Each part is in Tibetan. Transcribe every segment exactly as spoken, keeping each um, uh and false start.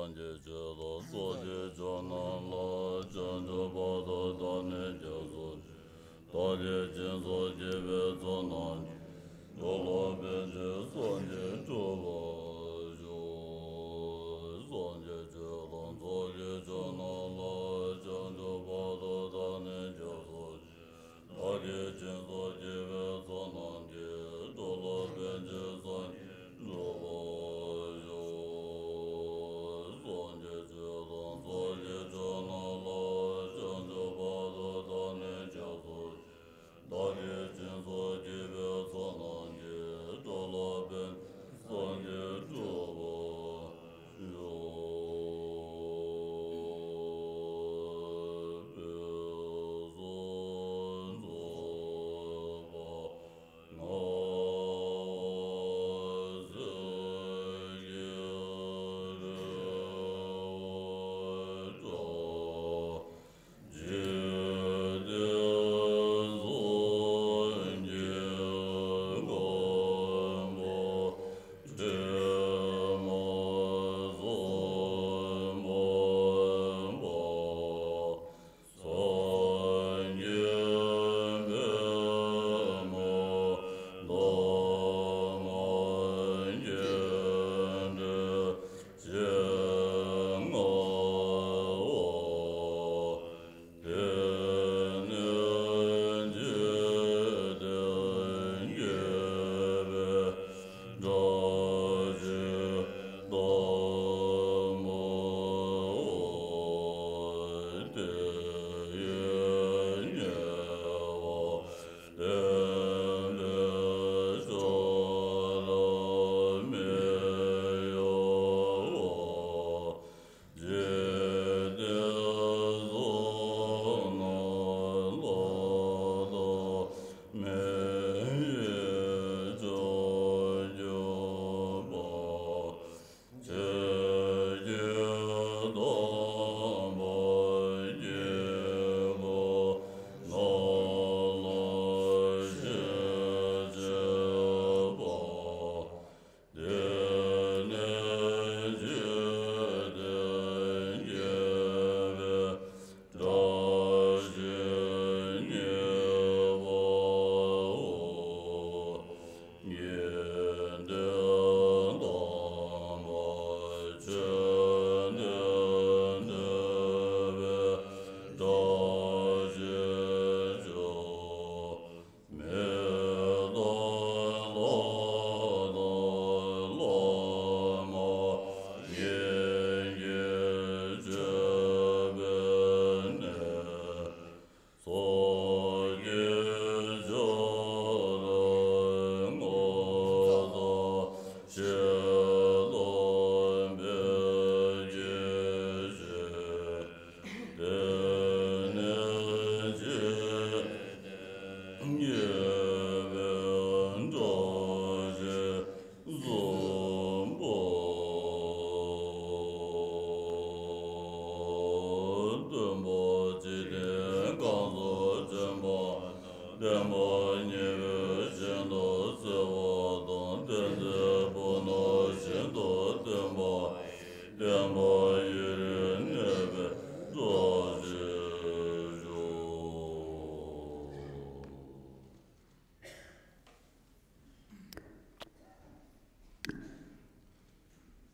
སངས་རྒྱས་ཆོས་དང་ཚོགས་ཀྱི་མཆོག་རྣམས་ལ། བྱང་ཆུབ་བར་དུ་བདག་ནི་སྐྱབས་སུ་མཆི། བདག་གིས་སྦྱིན་སོགས་བགྱིས་པའི་ཚོགས་རྣམས་ཀྱིས། འགྲོ་ལ་ཕན་ཕྱིར་སངས་རྒྱས་འགྲུབ་པར་ཤོག། སངས་རྒྱས་ཆོས་དང་ཚོགས་ཀྱི་མཆོག་རྣམས་ལ། བྱང་ཆུབ་བར་དུ་བདག་ནི་སྐྱབས་སུ་མཆི། བདག་གིས་སྦྱིན་སོགས་བགྱིས་པའི་ཚོགས་རྣམས་ཀྱིས། འགྲོ་ལ་ཕན་ཕྱིར་སངས་རྒྱས་འགྲུབ་པར་ཤོག། སངས་རྒྱས་ཆོས་དང་ཚོགས་ཀྱི་མཆོག་རྣམས་ལ། བྱང་ཆུབ་བར་དུ་བདག་ནི་སྐྱབས་སུ་མཆི། བདག་གིས་སྦྱིན་སོགས་བགྱིས་པའི་ཚོགས་རྣམས་ཀྱིས། འགྲོ་ལ་ཕན་ཕྱིར་སངས་རྒྱས་འགྲུབ་པར་ཤོག།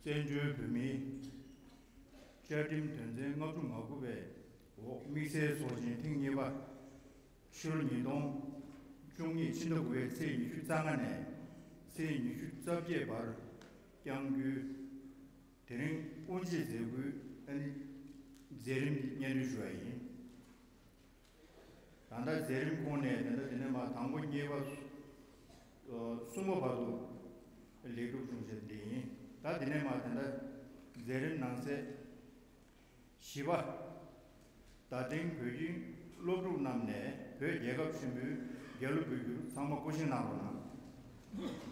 བཙན་བྱོལ་བོད་མིའི་བཅའ་ཁྲིམས་དོན་ཚན་ལྔ་བཅུ་ང་དགུ་པའི་འོག་དམིགས་བསལ་ཚོགས་ཆེན་ཐེངས་གཉིས་པ། ཕྱི་ལོ་ཉིས་སྟོང་བཅུ་གཉིས་ཕྱི་ཟླ་དགུ་པའི་ཚེས་ཉི་ཤུ་རྩ་ལྔ་ནས་ཚེས་ཉི་ཤུ་རྩ་བརྒྱད་བར་བསྐྱང་རྒྱུའི་དེ་རིང་དབུ་འབྱེད་མཛད་སྒོའི་ཨ་ནི་མཛད་རིམ་འདི་སྙན་སྒྲོན་ཞུ་བ་ཡིན། ད་ལྟ་མཛད་རིམ་ཁོངས་ནས་ད་ལྟ་དེ་ནས་མར་དང་པོ་གཉིས་པ་གསུམ་པ་བར་དུ་ལེགས་གྲུབ་བྱུང་ཞེས་འདི་ཡིན། ད་དེ་ནས་མར་ད་ལྟ་མཛད་རིམ་ནང་གསེས་བཞི་པ། རྡ་སྟེང་བོད་ཁྱིམ་སློབ་ཕྲུག་རྣམས་ནས་བོད་རྒྱལ་ཁབ་ཆེན་པོའི་རྒྱལ་གླུ་འབུལ་རྒྱུར་ཚང་མ་སྐུ་བཞེངས་གནང་རོགས་གནང་།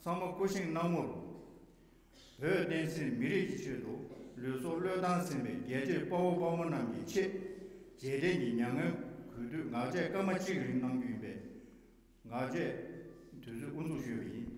ཚང་མ་སྐུ་བཞེངས་གནང་ངོར། བོད་བསྟན་སྲིད་མི་རིགས་ཀྱི་ཆེད་དུ་ལུས་སྲོག་བློས་བཏང་ཟིན་པའི་རྒྱལ་གཅེས་དཔའ་བོ་དཔའ་མོ་རྣམས་ཀྱི་ཆེད། རྗེས་དྲན་གྱི་མྱ་ངན་གུས་འདུད་ངག་བཅད་སྐར་མ་གཅིག་རིང་གནང་རྒྱུ་ཡིན་པས། ངག་བཅད་དུས་ཚོད་དབུ་འཛུགས་ཞུས་པ་ཡིན།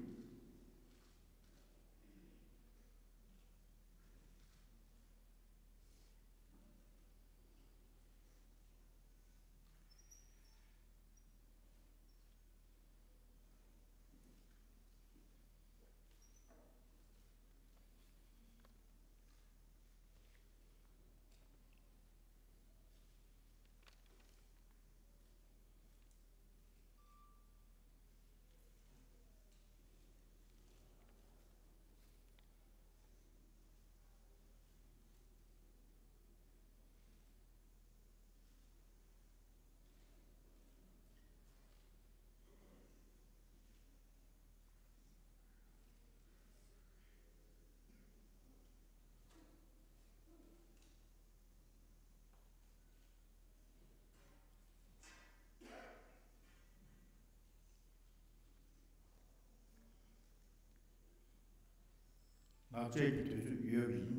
ངག་བཅད་ཀྱི་དུས་ཚོད་ཡོལ་བ་ཡིན།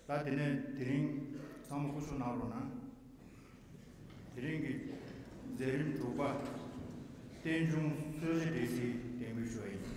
ད་དེ་ནས་དེ་རིང་ཚང་མ་སྐུ་གཟུགས་གནང་རོགས་གནང་། དེ་རིང་གི་མཛད་རིམ་དྲུག་པ། རྟེན་འབྱུང་གསོལ་ཇ་འབྲས་སིལ་གདན་འབུལ་ཞུ་བ་ཡིན།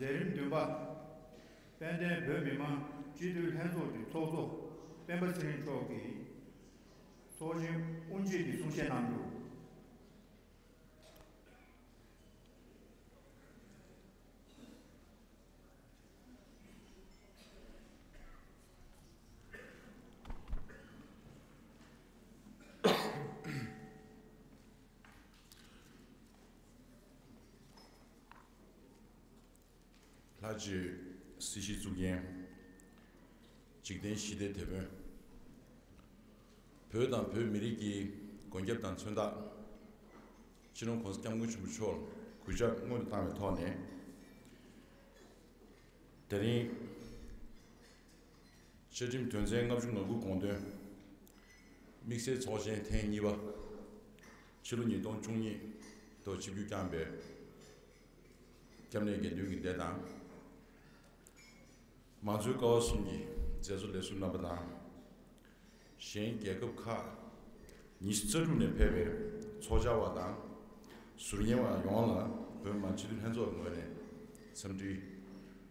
མཛད་རིམ་བདུན་པ། དཔལ་ལྡན་བོད་མི་མང་སྤྱི་འཐུས་ལྷན་ཚོགས་ཀྱི་ཚོགས་གཙོ་སྤེན་པ་ཚེ་རིང་མཆོག་གིས་ཚོགས་ཆེན་དབུ་འབྱེད་ཀྱི་གསུང་བཤད་གནང་རྒྱུ། ལྷ་རྗེ་སྲིད་ཞིའི་གཙུག་རྒྱན། འཇིག་རྟེན་ཞི་བདེའི་དེད་དཔོན། བོད་དང་བོད་མི་རིགས་ཀྱི་མགོན་སྐྱབས་དང་མཚོན་རྟགས། སྤྱི་ནོར་༸གོང་ས་༸སྐྱབས་མགོན་ཆེན་པོ་མཆོག་ལ་གུས་ཕྱག་སྔོན་དུ་བཏང་བའི་ཐོག་ནས། དེ་རིང་བཅའ་ཁྲིམས་དོན་ཚན་ལྔ་བཅུ་ང་དགུ་དགོངས་དོན་དམིགས་བསལ་ཚོགས་ཆེན་ཐེངས་གཉིས་པ། ཕྱི་ལོ་ཉིས་སྟོང་བཅུ་གཉིས་ཐོག་ཆིབས་བསྒྱུར་བསྐྱངས་པའི་སྐྱབས་གནས་དགེ་འདུན་གྱི་སྡེ་དང་། མང་གཙོའི་ཀ་བ་གསུམ་གྱི་མཛད་གཙོ་ལས་ཟུར་རྣམ་པ་དང་། གཞན་རྒྱལ་ཁབ་ཁག་ཉི་ཤུ་རྩ་དྲུག་ནས་ཕེབས་པའི་ཚོགས་བཅར་བ་དང་། ཟུར་ཉན་པ་ཡོངས་ལ་བོད་མི་མང་སྤྱི་འཐུས་ལྷན་ཚོགས་ཀྱི་ངོས་ནས་འཚམས་འདྲི།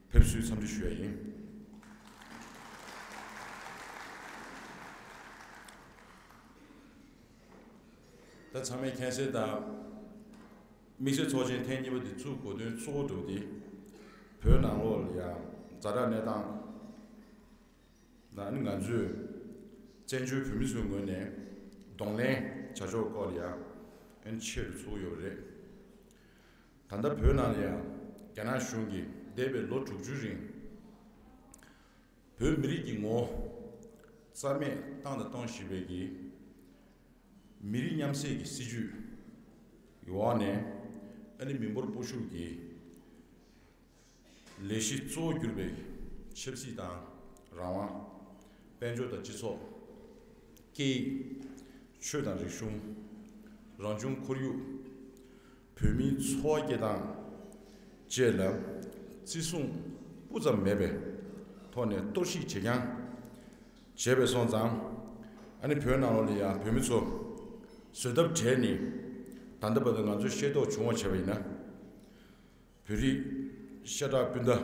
ཕེབས་བསུའི་འཚམས་འདྲི་ཞུ་ཡ་ཡིན། ད་ཚང་མས་མཁྱེན་གསལ་ལྟར། དམིགས་བསལ་ཚོགས་ཆེན་ཐེངས་གཉིས་པ་འདི་ཚུགས་དགོས་དོན་གཙོ་བོ་འདྲ་བོ་དེ། བོད་ནང་ལོགས་ལ་ཡང་ཛ་དྲག་གནས་སྟངས་དང་ནི་ང་ཚོས་བཙན་བྱོལ་བོད་མི་ཚོའི་ངོས་ནས་གདོང་ལེན་བྱ་ཕྱོགས་སྐོར་ལ་ཡང་ཨ་ནི་ཆེད་དུ་ཚོགས་ཡོད་པ་རེད། ད་ལྟ་བོད་ནང་ལ་ཡང་རྒྱ་ནག་གཞུང་གིས་འདས་པའི་ལོ་དྲུག་ཅུའི་རིང་། བོད་མི་རིགས་ཀྱི་ངོ་བོ་རྩ་མེད་བཏང་དང་གཏོང་བཞིན་པའི་གི་མི་རིགས་མཉམ་བསྲེས་ཀྱི་སྲིད་ཇུས་ཀྱི་འོག་ནས། ཨ་ནི་མི་འབོར་སྤོ་བཤུག་གི་ལས་གཞི་གཙོ་བོ་གྱུར་པའི་ཆབ་སྲིད་དང་རང་དབང་། དཔལ་འབྱོར་དང་སྤྱི་ཚོགས། སྐད་ཡིག་ཆོས་དང་རིག་གཞུང་། རང་བྱུང་ཁོར་ཡུག་བོད་མིའི་འཚོ་བ་སྐྱེལ་སྟངས་བཅས་ལ་བརྩི་སྲུང་སྤུ་ཙམ་མེད་པའི་ཐོག་ནས་གཏོར་བཤིག་བྱེད་རྐྱང་བྱས་པས་སོང་ཙང་། ཨ་ནི་བོད་ནང་ལོགས་ལ་ཡང་བོད་མི་ཚོ་བཟོད་ཐབས་བྲལ་ནས། ད་ལྟ་བར་དུ་ང་ཚོས་ཤེས་རྟོགས་བྱུང་བ་བྱས་པ་ཡིན་ན། བོད་རིགས་ཤ་ཁྲག་སྤུན་ཟླ་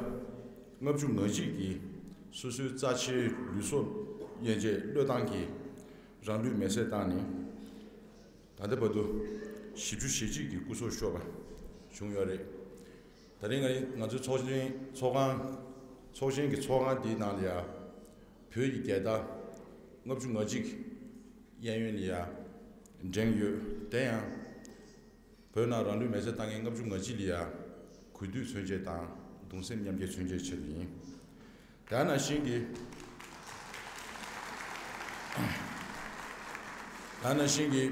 ལྔ་བཅུ་ང་གཅིག་གིས་སོ་སོའི་རྩ་ཆེའི་ལུས་སྲོག་ཡན་ཆད་བློས་བཏང་གིས་རང་ལུས་མེར་སྲེག་བཏང་ནས། ད་ལྟ་བར་དུ་བཞི་བཅུ་ཞེ་གཅིག་གི་སྐུ་སྲོག་ཤོར་བ་བྱུང་ཡོད་རེད། ད་རིང་ང་ང་ཚོའི་ཚོགས་ཆེན་ཚོགས་ཁང་། ཚོགས་ཆེན་གྱི་ཚོགས་ཁང་འདིའི་ནང་ལ་ཡང་བོད་ཀྱི་རྒྱལ་དར་ལྔ་བཅུ་ང་གཅིག་གཡས་གཡོན་ལ་ཡང་བསྒྲེངས་ཡོད། དེ་ཡང་བོད་ནང་རང་ལུས་མེར་སྲེག་བཏང་མཁན་ལྔ་བཅུ་ང་གཅིག་ལ་ཡང་གུས་འདུད་མཚོན་བྱེད་དང་གདུང་སེམས་མཉམ་སྐྱེད་མཚོན་བྱེད་ཆེད་དུ་ཡིན། དེ་ནང་བཞིན་གྱི། དེ་ནང་བཞིན་གྱི།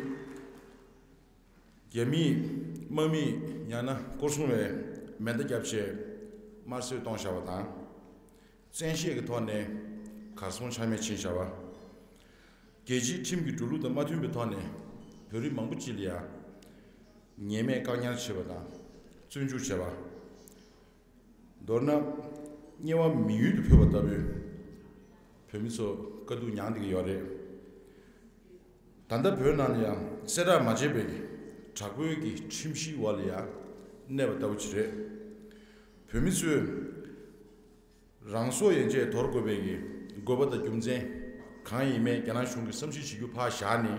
རྒྱ་མིས་དམག་མིས་ཡང་ན་སྐོར་སྲུང་བས་མེ་མདའ་བརྒྱབ་བྱས་དམར་གསོད་གཏོང་བཞག་པ་དང་། བཙན་ཤེད་ཀྱི་ཐོག་ནས་གར་སོང་ཆ་མེད་ཕྱིན་བཞག་པ། རྒྱལ་སྤྱིའི་ཁྲིམས་ཀྱི་འགྲོ་ལུགས་དང་མ་མཐུན་པའི་ཐོག་ནས་བོད་རིགས་མང་པོ་ཅིག་ལ་ཡང་ཉེས་མེད་བཀག་ཉར་བྱས་པ་དང་བཙོན་འཇུག་བྱས་པ། མདོར་ན་དམྱལ་བ་མི་ཡུལ་དུ་འཕོས་པ་ལྟ་བུའི་བོད་མི་ཚོ་དཀའ་སྡུག་མྱངས་བསྡད་ཀྱི་ཡོད་རེད། ད་ལྟ་བོད་ནང་ལ་ཡང་གསལ་བསྒྲགས་མ་བྱས་པའི་དྲག་པོའི་གི་ཁྲིམས་གཞིའི་འོག་ལ་ཡང་གནས་པ་ལྟ་བུ་ཅིག་རེད། བོད་མི་ཚོས་རང་སྲོག་ཡན་ཆད་དོར་དགོས་པའི་གི་དགོས་པ་དང་རྒྱུ་མཚན་གང་ཡིན་མིན་རྒྱ་ནག་གཞུང་གིས་བསམ་གཞིག་བྱེད་རྒྱུ་ཕར་བཞག་ནས།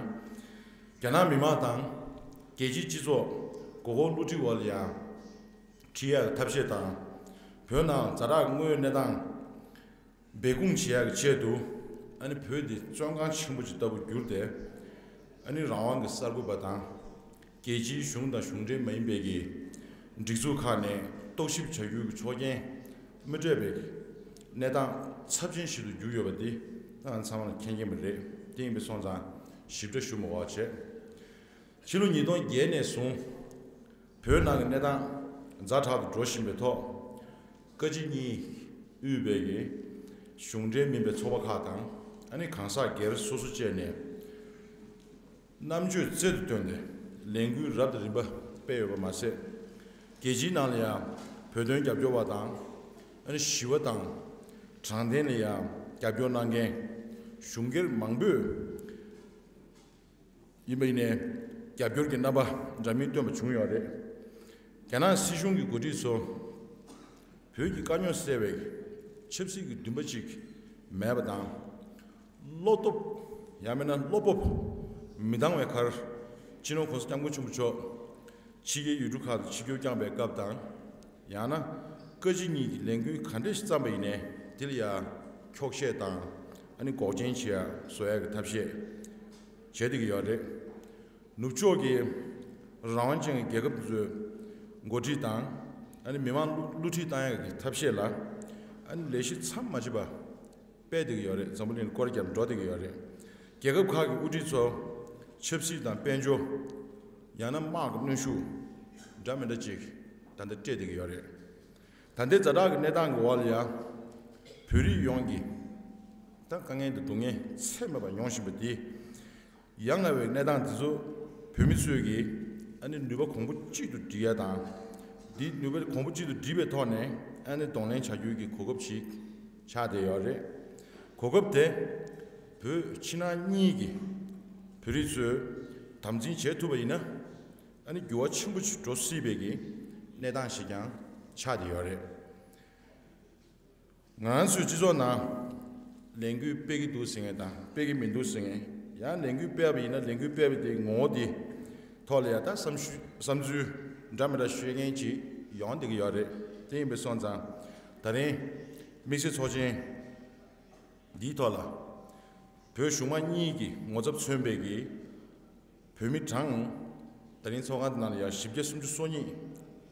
རྒྱ་ནག་མི་མང་དང་རྒྱལ་སྤྱིའི་སྤྱི་ཚོགས་མགོ་སྐོར་བསླུ་བྲིད་འོག་ལ་ཡང་ཁྲིད་ཡག་ཐབས་ཤེས་དང་། བོད་ནང་ཛ་དྲག་དངོས་ཡོད་གནས་སྟངས་སྦས་སྐུང་བྱེད་ཡག་གི་ཆེད་དུ། ཨ་ནི་བོད་འདི་བཙོན་ཁང་ཆེན་པོ་ཅིག་ལྟ་བུ་གྱུར་ཏེ། ཨ་ནི་རང་དབང་གི་གསར་འགོད་པ་དང་། རྒྱལ་སྤྱིའི་གཞུང་དང་གཞུང་འབྲེལ་མ་ཡིན་པའི་གི་སྒྲིག་འཛུགས་ཁག་ནས་རྟོག་ཞིབ་བྱ་རྒྱུའི་གི་ཆོག་མཆན་མི་སྤྲད་པའི་གནས་སྟངས་ཚབས་ཆེན་ཞིག་ཏུ་གྱུར་ཡོད་པ་འདི་ད་ང་ཚང་མ་ལ་མཁྱེན་མཁྱེན་པ་རེད། དེ་ཡིན་པ་སོང་ཙང་ཞིབ་ཕྲ་ཞུ་མི་དགོས་པ་བྱས། ཕྱི་ལོ་ཉིས་སྟོང་བརྒྱད་ནས་བཟུང་། བོད་ནང་གི་གནས་སྟངས་ཛ་དྲག་ཏུ་འགྲོ་བཞིན་པའི་ཐོག་བཀའ་སྤྱི་གཉིས་དབུས་པའི་གི་གཞུང་འབྲེལ་མིན་པའི་ཚོགས་པ་ཁག་དང་། ཨ་ནི་གང་ཟག་སྒེར་སོ་སོ་བཅས་ནས་རྣམ་དཔྱོད་རྩལ་དུ་བཏོན་ཏེ་ལས་འགུལ་རབ་དང་རིམ་པ་སྤེལ་ཡོད་པ་མ་ཟད། རྒྱལ་སྤྱིའི་ནང་ལ་ཡང་བོད་དོན་རྒྱབ་སྐྱོར་བ་དང་། ཨ་ནི་ཞི་བ་དང་དྲང་བདེན་ལ་ཡང་རྒྱབ་སྐྱོར་གནང་མཁན་གཞུང་སྒེར་མང་པོས། ཡིན་པ་ཡིན་ནའི་རྒྱབ་སྐྱོར་གྱི་རྣམ་པ་འདྲ་མིན་སྟོན་པ་བྱུང་ཡོད་རེད། རྒྱ་ནག་སྲིད་གཞུང་གི་འགོ་ཁྲིད་ཚོ་ བོད་ཀྱི་དཀའ་རྙོག་སེལ་བའི་ཆབ་སྲིད་ཀྱི་འདུན་པ་ཅིག་མེད་པ་དང་། བློ་སྟོབས་ཡང་མིན་ན་བློ་སྤོབས་མི་འདང་བའི་ཁར། སྤྱི་ནོར་༸གོང་ས་༸སྐྱབས་མགོན་ཆེན་པོ་མཆོག་ཕྱི་རྒྱལ་ཡུལ་གྲུ་ཁག་ཏུ་ཆིབས་བསྒྱུར་བསྐྱངས་པའི་སྐབས་དང་། ཡང་ན་བཀའ་སྤྱི་གཉིས་ཀྱི་ལས་འགུལ་ག་འདྲས་ཤིག་བརྩམས་པ་ཡིན་ནའི་དེ་ལ་ཡང་འཁྱོག་བཤད་དང་ཨ་ནི་འགོག་རྐྱེན་བྱེད་ཡ་བཟོ་ཡ་གི་ཐབས་ཤེས་བྱེད་བསྡད་ཀྱི་ཡོད་རེད། ནུབ་ཕྱོགས་ཀྱི་རང་དབང་ཅན་གྱི་རྒྱལ་ཁབ་ཚོས་འགོ་ཁྲིད་དང་ཨ་ནི་མི་མང་བསླུ་བླུ་ཁྲིད་བཏང་ཡག་གི་ཐབས་ཤེས་ལ་ཨ་ནི་ལས་གཞི་མཚམས་མ་ཆད་པ་སྤེལ་བསྡད་ཀྱི་ཡོད་རེད། འཛམ་བུ་གླིང་སྐོར་རྒྱབ་འགྲོ་བསྡད་ཀྱི་ཡོད་རེད། རྒྱལ་ཁབ་ཁག་གི་དབུ་ཁྲིད་ཚོ་ཆབ་སྲིད་དང་དཔལ་འབྱོར། ཡང་ན་དམག་གི་གནོན་ཤུགས་འདྲ་མི་འདྲ་ཅིག་ད་ལྟ་སྤྲད་བསྡད་ཀྱི་ཡོད་རེད། ད་ལྟའི་ཛ་དྲག་གི་གནས་སྟངས་ཀྱི་འོག་ལ་ཡང་བོད་རིགས་ཡོངས་ཀྱི་ད་དཀའ་ངལ་དང་སྡུག་བསྔལ་ཚད་མེད་པ་མྱོང་བཞིན་པ་འདི། ཡ་ང་བའི་གནས་སྟངས་འདི་ཚོ་བོད་མི་ཚོས་ཀྱིས་ཨ་ནི་ནུས་པ་གོང་བུ་གཅིག་ཏུ་སྒྲིལ་ཡ་དང་། འདི་ནུས་པ་གོང་བུ་གཅིག་ཏུ་སྒྲིལ་བའི་ཐོག་ནས་ཨ་ནི་གདོང་ལེན་བྱ་རྒྱུའི་གི་གོ་སྐབས་ཤིག་ཆགས་བསྡད་ཡོད་རེད། གོ་སྐབས་དེ་བོད་ཕྱི་ནང་གཉིས་ཀྱི་བོད་རིགས་ཚོས་དམ་འཛིན་བྱེད་ཐུབ་པ་ཡིན་ན། ཨ་ནི་འགྱུར་བ་ཆེན་པོ་ཞིག་འགྲོ་སྲིད་པའི་གི་གནས་སྟངས་ཤིག་ཀྱང་ཆགས་བསྡད་ཡོད་རེད། ང་རང་ཚོའི་སྤྱི་ཚོགས་ནང་ལས་འགུལ་སྤེལ་གྱི་འདུག་ཟེར་མཁན་དང་སྤེལ་གྱི་མི་འདུག་ཟེར་མཁན། ཡང་ལས་འགུལ་སྤེལ་བ་ཡིན་ན་ལས་འགུལ་སྤེལ་བ་དེའི་ངོ་བོ་དེ་ཐོག་ལ་ཡང་ད་བསམ་ཤུ་བསམ་ཚུལ་འདྲ་མི་འདྲ་ཤོད་མཁན་ཅིག་ཡོང་བསྡད་ཀྱི་ཡོད་རེད། དེ་ཡིན་པ་སོང་ཙང་ད་རིང་དམིགས་བསལ་ཚོགས་ཆེན་འདིའི་ཐོག་ལ་བོད་གཞུང་མང་གཉིས་ཀྱི་ངོ་ཚབ་མཚོན་པའི་གི་བོད་མི་གྲངས་ད་རིང་ཚོགས་ཁང་ནང་ལ་ཡང་བཞི་བརྒྱ་སུམ་ཅུ་སོ་གཉིས་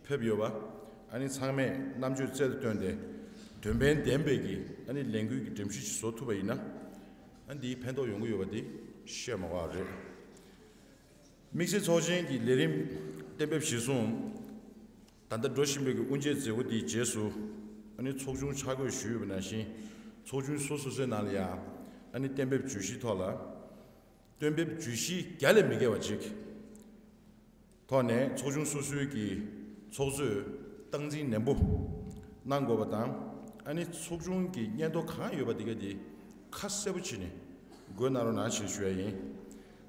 ཕེབས་ཡོད་པ། ཨ་ནི་ཚང་མས་རྣམ་དཔྱོད་རྩལ་དུ་བཏོན་ཏེ་དོན་ཕན་ལྡན་པའི་གི་ཨ་ནི་ལས་འགུལ་གྱི་སྒྲོམ་གཞི་ཞིག་བཟོ་ཐུབ་པ་ཡིན་ན། ཨ་ནི་འདིའི་ཕན་ཐོགས་ཡོང་གི་ཡོད་པ་འདི་བཤད་མ་དགོས་པ་རེད། དམིགས་བསལ་ཚོགས་ཆེན་གྱི་ལས་རིམ་གཏན་འབེབས་གཞིར་བཟུང་། ད་ལྟ་འགྲོ་བཞིན་པའི་གི་དབུ་འབྱེད་མཛད་སྒོ་འདིའི་རྗེས་སུ་ཨ་ནི་ཚོགས་ཆུང་ཆ་བགོས་ཞུས་ཡོད་པ་ནང་བཞིན་ཚོགས་ཆུང་སོ་སོ་སོའི་ནང་ལ་ཡང་ཨ་ནི་གཏན་འབེབས་བརྗོད་གཞིའི་ཐོག་ལ། གཏན་འབེབས་བརྗོད་གཞི་བརྒྱ་ལས་མི་བརྒལ་བ་ཅིག་ཐོག་ནས་ཚོགས་ཆུང་སོ་སོའི་གི་ཚོགས་གཙོས་སྟངས་འཛིན་ནན་པོ་གནང་དགོས་པ་དང་། ཨ་ནི་ཚོགས་ཆུང་གི་སྙན་ཐོ་གང་ཡོད་པ་དེ་ག་དེ་ཁ་གསལ་པོ་བྱས་ནས་འགོད་གནང་རོགས་གནང་ཞེས་ཞུ་ཡ་ཡིན།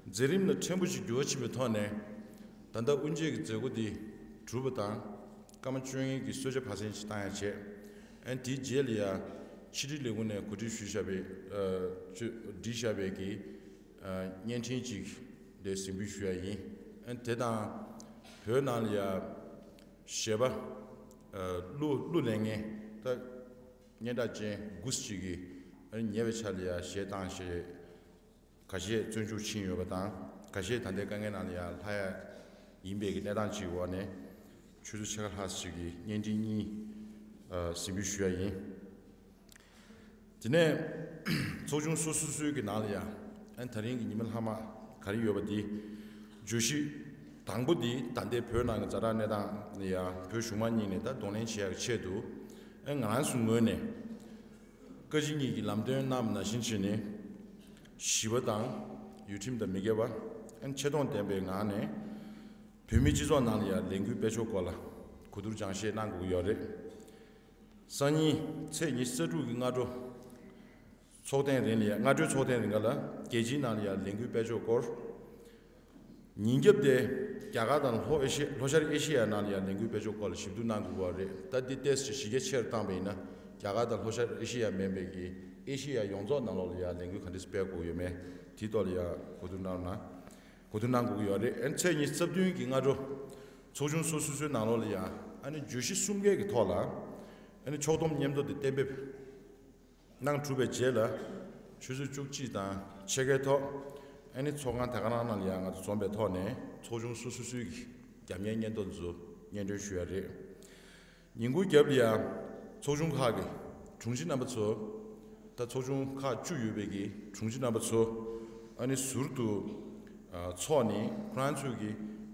མཛད་རིམ་ལ་ཕྲན་བུ་ཞིག་འགྱུར་བ་ཕྱིན་པའི་ཐོག་ནས་ད་ལྟ་དབུ་འབྱེད་ཀྱི་མཛད་སྒོ་འདི་གྲུབ་པ་དང་། སྐར་མ་བཅོ་ལྔའི་གི་གསོལ་ཇ་ཕར་ཕྱིན་ཞིག་བཏང་ཡ་བྱས། ཨ་ནི་དེའི་རྗེས་ལ་ཡ་ཕྱི་དྲིལ་ལས་ཁུངས་ནས་གོ་སྒྲིག་ཞུས་བཞག་པའི་ཨ་ཅོ་བསྒྲིགས་བཞག་པའི་གི་ཨ་བརྙན་འཕྲིན་ཅིག་དེ་གཟིགས་འབུལ་ཞུ་ཡ་ཡིན། ཨ་དེ་དང་བོད་ནང་ལ་ཡ་གཞས་པ་ཨ་གླུ་གླུ་ལེན་མཁན་ད་སྙན་གྲགས་ཅན་དགུ་ཅིག་གིས་ཨ་ཉེ་བའི་ཆར་ལ་ཡ་གཞས་བཏང་ཞེས་ཁ་ཤས་བཙོན་འཇུག་ཕྱིན་ཡོད་པ་དང་། ཁ་ཤས་ད་ལྟའི་དཀའ་ངལ་ནང་ལ་ཡ་ལྷག་ཡ་ཡིན་པའི་གི་གནས་སྟངས་ཅིག་འོག་ནས་ཆུ་ཚོད་ཕྱེད་ཀ་ལྷག་ཅིག་གི་བརྙན་འཕྲིན་གཉིས་ཨ་གཟིགས་འབུལ་ཞུ་ཡ་ཡིན། དེ་ནས་ཚོགས་ཆུང་སོ་སོ་སོའི་གི་ནང་ལ་ཡང་ཨ་ནི་ད་རིང་གི་ཉི་མ་ལྷག་མ་ག་རེ་ཡོད་པ་དེ་བརྗོད་གཞི་དང་པོ་དེ་ད་ལྟའི་བོད་ནང་གི་ཛ་དྲག་གནས་སྟངས་ལ་ཡང་བོད་གཞུང་མང་གཉིས་ནས་ད་གདོང་ལེན་བྱེད་ཡག་ཆེད་དུ་ཨ་ང་རང་ཚོའི་ངོས་ནས་བཀའ་སྤྱི་གཉིས་ཀྱིས་ལམ་སྟོན་གནང་བ་ནང་བཞིན་བྱས་ནས་ཞི་བ་དང་ཡུལ་ཁྲིམས་དང་མི་འགལ་བ་ཨ་ནི་ཆེ་མཐོང་ལྡན་པའི་ངང་ནས་བོད་མིའི་སྤྱི་ཚོགས་ནང་ལ་ཡང་ལས་འགུལ་སྤེལ་ཕྱོགས་སྐོར་ལ་གོ་བསྡུར་སྦྱང་བཤད་གནང་དགོས་ཀྱི་ཡོད་རེད། སང་ཉིན་ཚེས་ཉི་ཤུ་རྩ་དྲུག་གི་སྔ་དྲོ་ཚོགས་ཐེངས་རིང་ལ་ཡ་སྔ་དྲོའི་ཚོགས་ཐེངས་རིང་ག་ལ་རྒྱལ་སྤྱིའི་ནང་ལ་ཡ་ལས་འགུལ་སྤེལ་ཕྱོགས་སྐོར། ཉིན་རྒྱབ་དེ་རྒྱ་གར་དང་ལྷོ་ཨེ་ཤི་ལྷོ་ཤར་ཨེ་ཤི་ཡ་ནང་ལ་ཡ་ལས་འགུལ་སྤེལ་ཕྱོགས་སྐོར་ལ་ཞིབ་བསྡུར་གནང་དགོས་པ་རེད། ད་འདི་ཏོག་ཙམ་གཞི་རྒྱ་ཆེ་རུ་བཏང་པ་ཡིན་ན་རྒྱ་གར་དང་ལྷོ་ཤར་ཨེ་ཤི་ཡ་མིན་པའི་གི་ཨེ་ཤི་ཡ་ཡོངས་རྫོགས་ནང་ལོགས་ལ་ཡ་ལས་འགུལ་ག་འདྲས་སྤེལ་དགོས་ཡོད་མེད་དེའི་ཐོག་ལ་ཡ་གོ་བསྡུར་གནང་ན་གོ་བསྡུར་གནང་དགོས་ཀྱི་ཡོད་རེད། ཨ་ནི་ཚེས་ཉི་ཤུ་རྩ་བདུན་གི་སྔ་དྲོ་ཚོགས་ཆུང་སོ་སོ་སོའི་ནང་ལོགས་ལ་ཡ་ཨ་ནི་བརྗོད་གཞི་གསུམ་ཀའི་གི་ཐོག་ལ་ཨ་ནི་ཕྱོགས་བསྡོམས་སྙན་ཐོ་དེ་གཏན་འབེབས་གནང་གྲུབ་པའི་རྗེས་ལ་ཆུ་ཚོད་བཅུ་གཅིག་དང་ཕྱེད་ཀའི་ཐོག་ཨ་ནི་ཚོགས་ཁང་དེ་ག་རང་ནང་ལ་ཡང་ང་ཚོ་འཛོམས་པའི་ཐོག་ནས་ཚོགས་ཆུང་སོ་སོ་སོའི་གི་རྒྱབ་གཉེར་སྙན་ཐོ་ཚོ་སྙན་སྒྲོན་ཞུ་ཡ་རེད། ཉིན་གུང་རྒྱབ་ལ་ཡང་ཚོགས་ཆུང་ཁག་གི་དྲུང་ཆེ་རྣམ་པ་ཚོ་ད་ཚོགས་ཆུང་ཁག་བཅུ་ཡོད་པའི་གི་དྲུང་ཆེ་རྣམ་པ་ཚོ་ཨ་ནི་ཟུར་དུ་ཨ་ཚོགས་ནས་ཁོ་རང་ཚོའི་གི་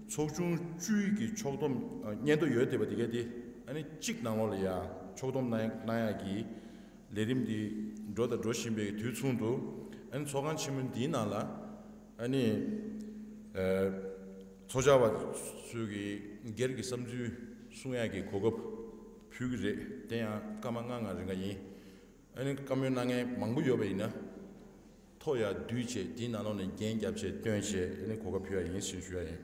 ཚོགས་ཆུང་བཅུའི་གི་ཕྱོགས་བསྡོམས་ཨ་སྙན་ཐོ་ཡོད་བསྡད་པ་དེ་ག་དེ་ཨ་ནི་གཅིག་ནང་ལོགས་ལ་ཡ་ཕྱོགས་བསྡོམས་གནང་གནང་ཡག་གི་ལས་རིམ་འདི་འགྲོ་དང་འགྲོ་བཞིན་པའི་དུས་མཚུངས་སུ་ཨ་ནི་ཚོགས་ཁང་ཆེན་མོ་འདིའི་ནང་ལ་ཨ་ནི་ཨ་ཚོགས་བཅར་བ་ཚོའི་གི་སྒེར་གྱི་བསམ་ཚུལ་གསུང་ཡག་གི་གོ་སྐབས་ཕུལ་གི་རེད། དེ་ཡང་སྐར་མ་ལྔ་ལྔ་རིང་ག་ཡིན། ཨ་ནི་བཀའ་མོལ་གནང་མཁན་མང་པོ་ཡོད་པ་ཡིན་ན་ཐོ་ཡར་བསྡུས་བྱས་དེའི་ནང་ལོགས་ནས་རྒྱན་བརྒྱབ་བྱས་བཏོན་བྱས་ཨ་ནི་གོ་སྐབས་ཕུལ་ཡ་ཡིན་ཞེས་ཞུ་ཡ་ཡིན།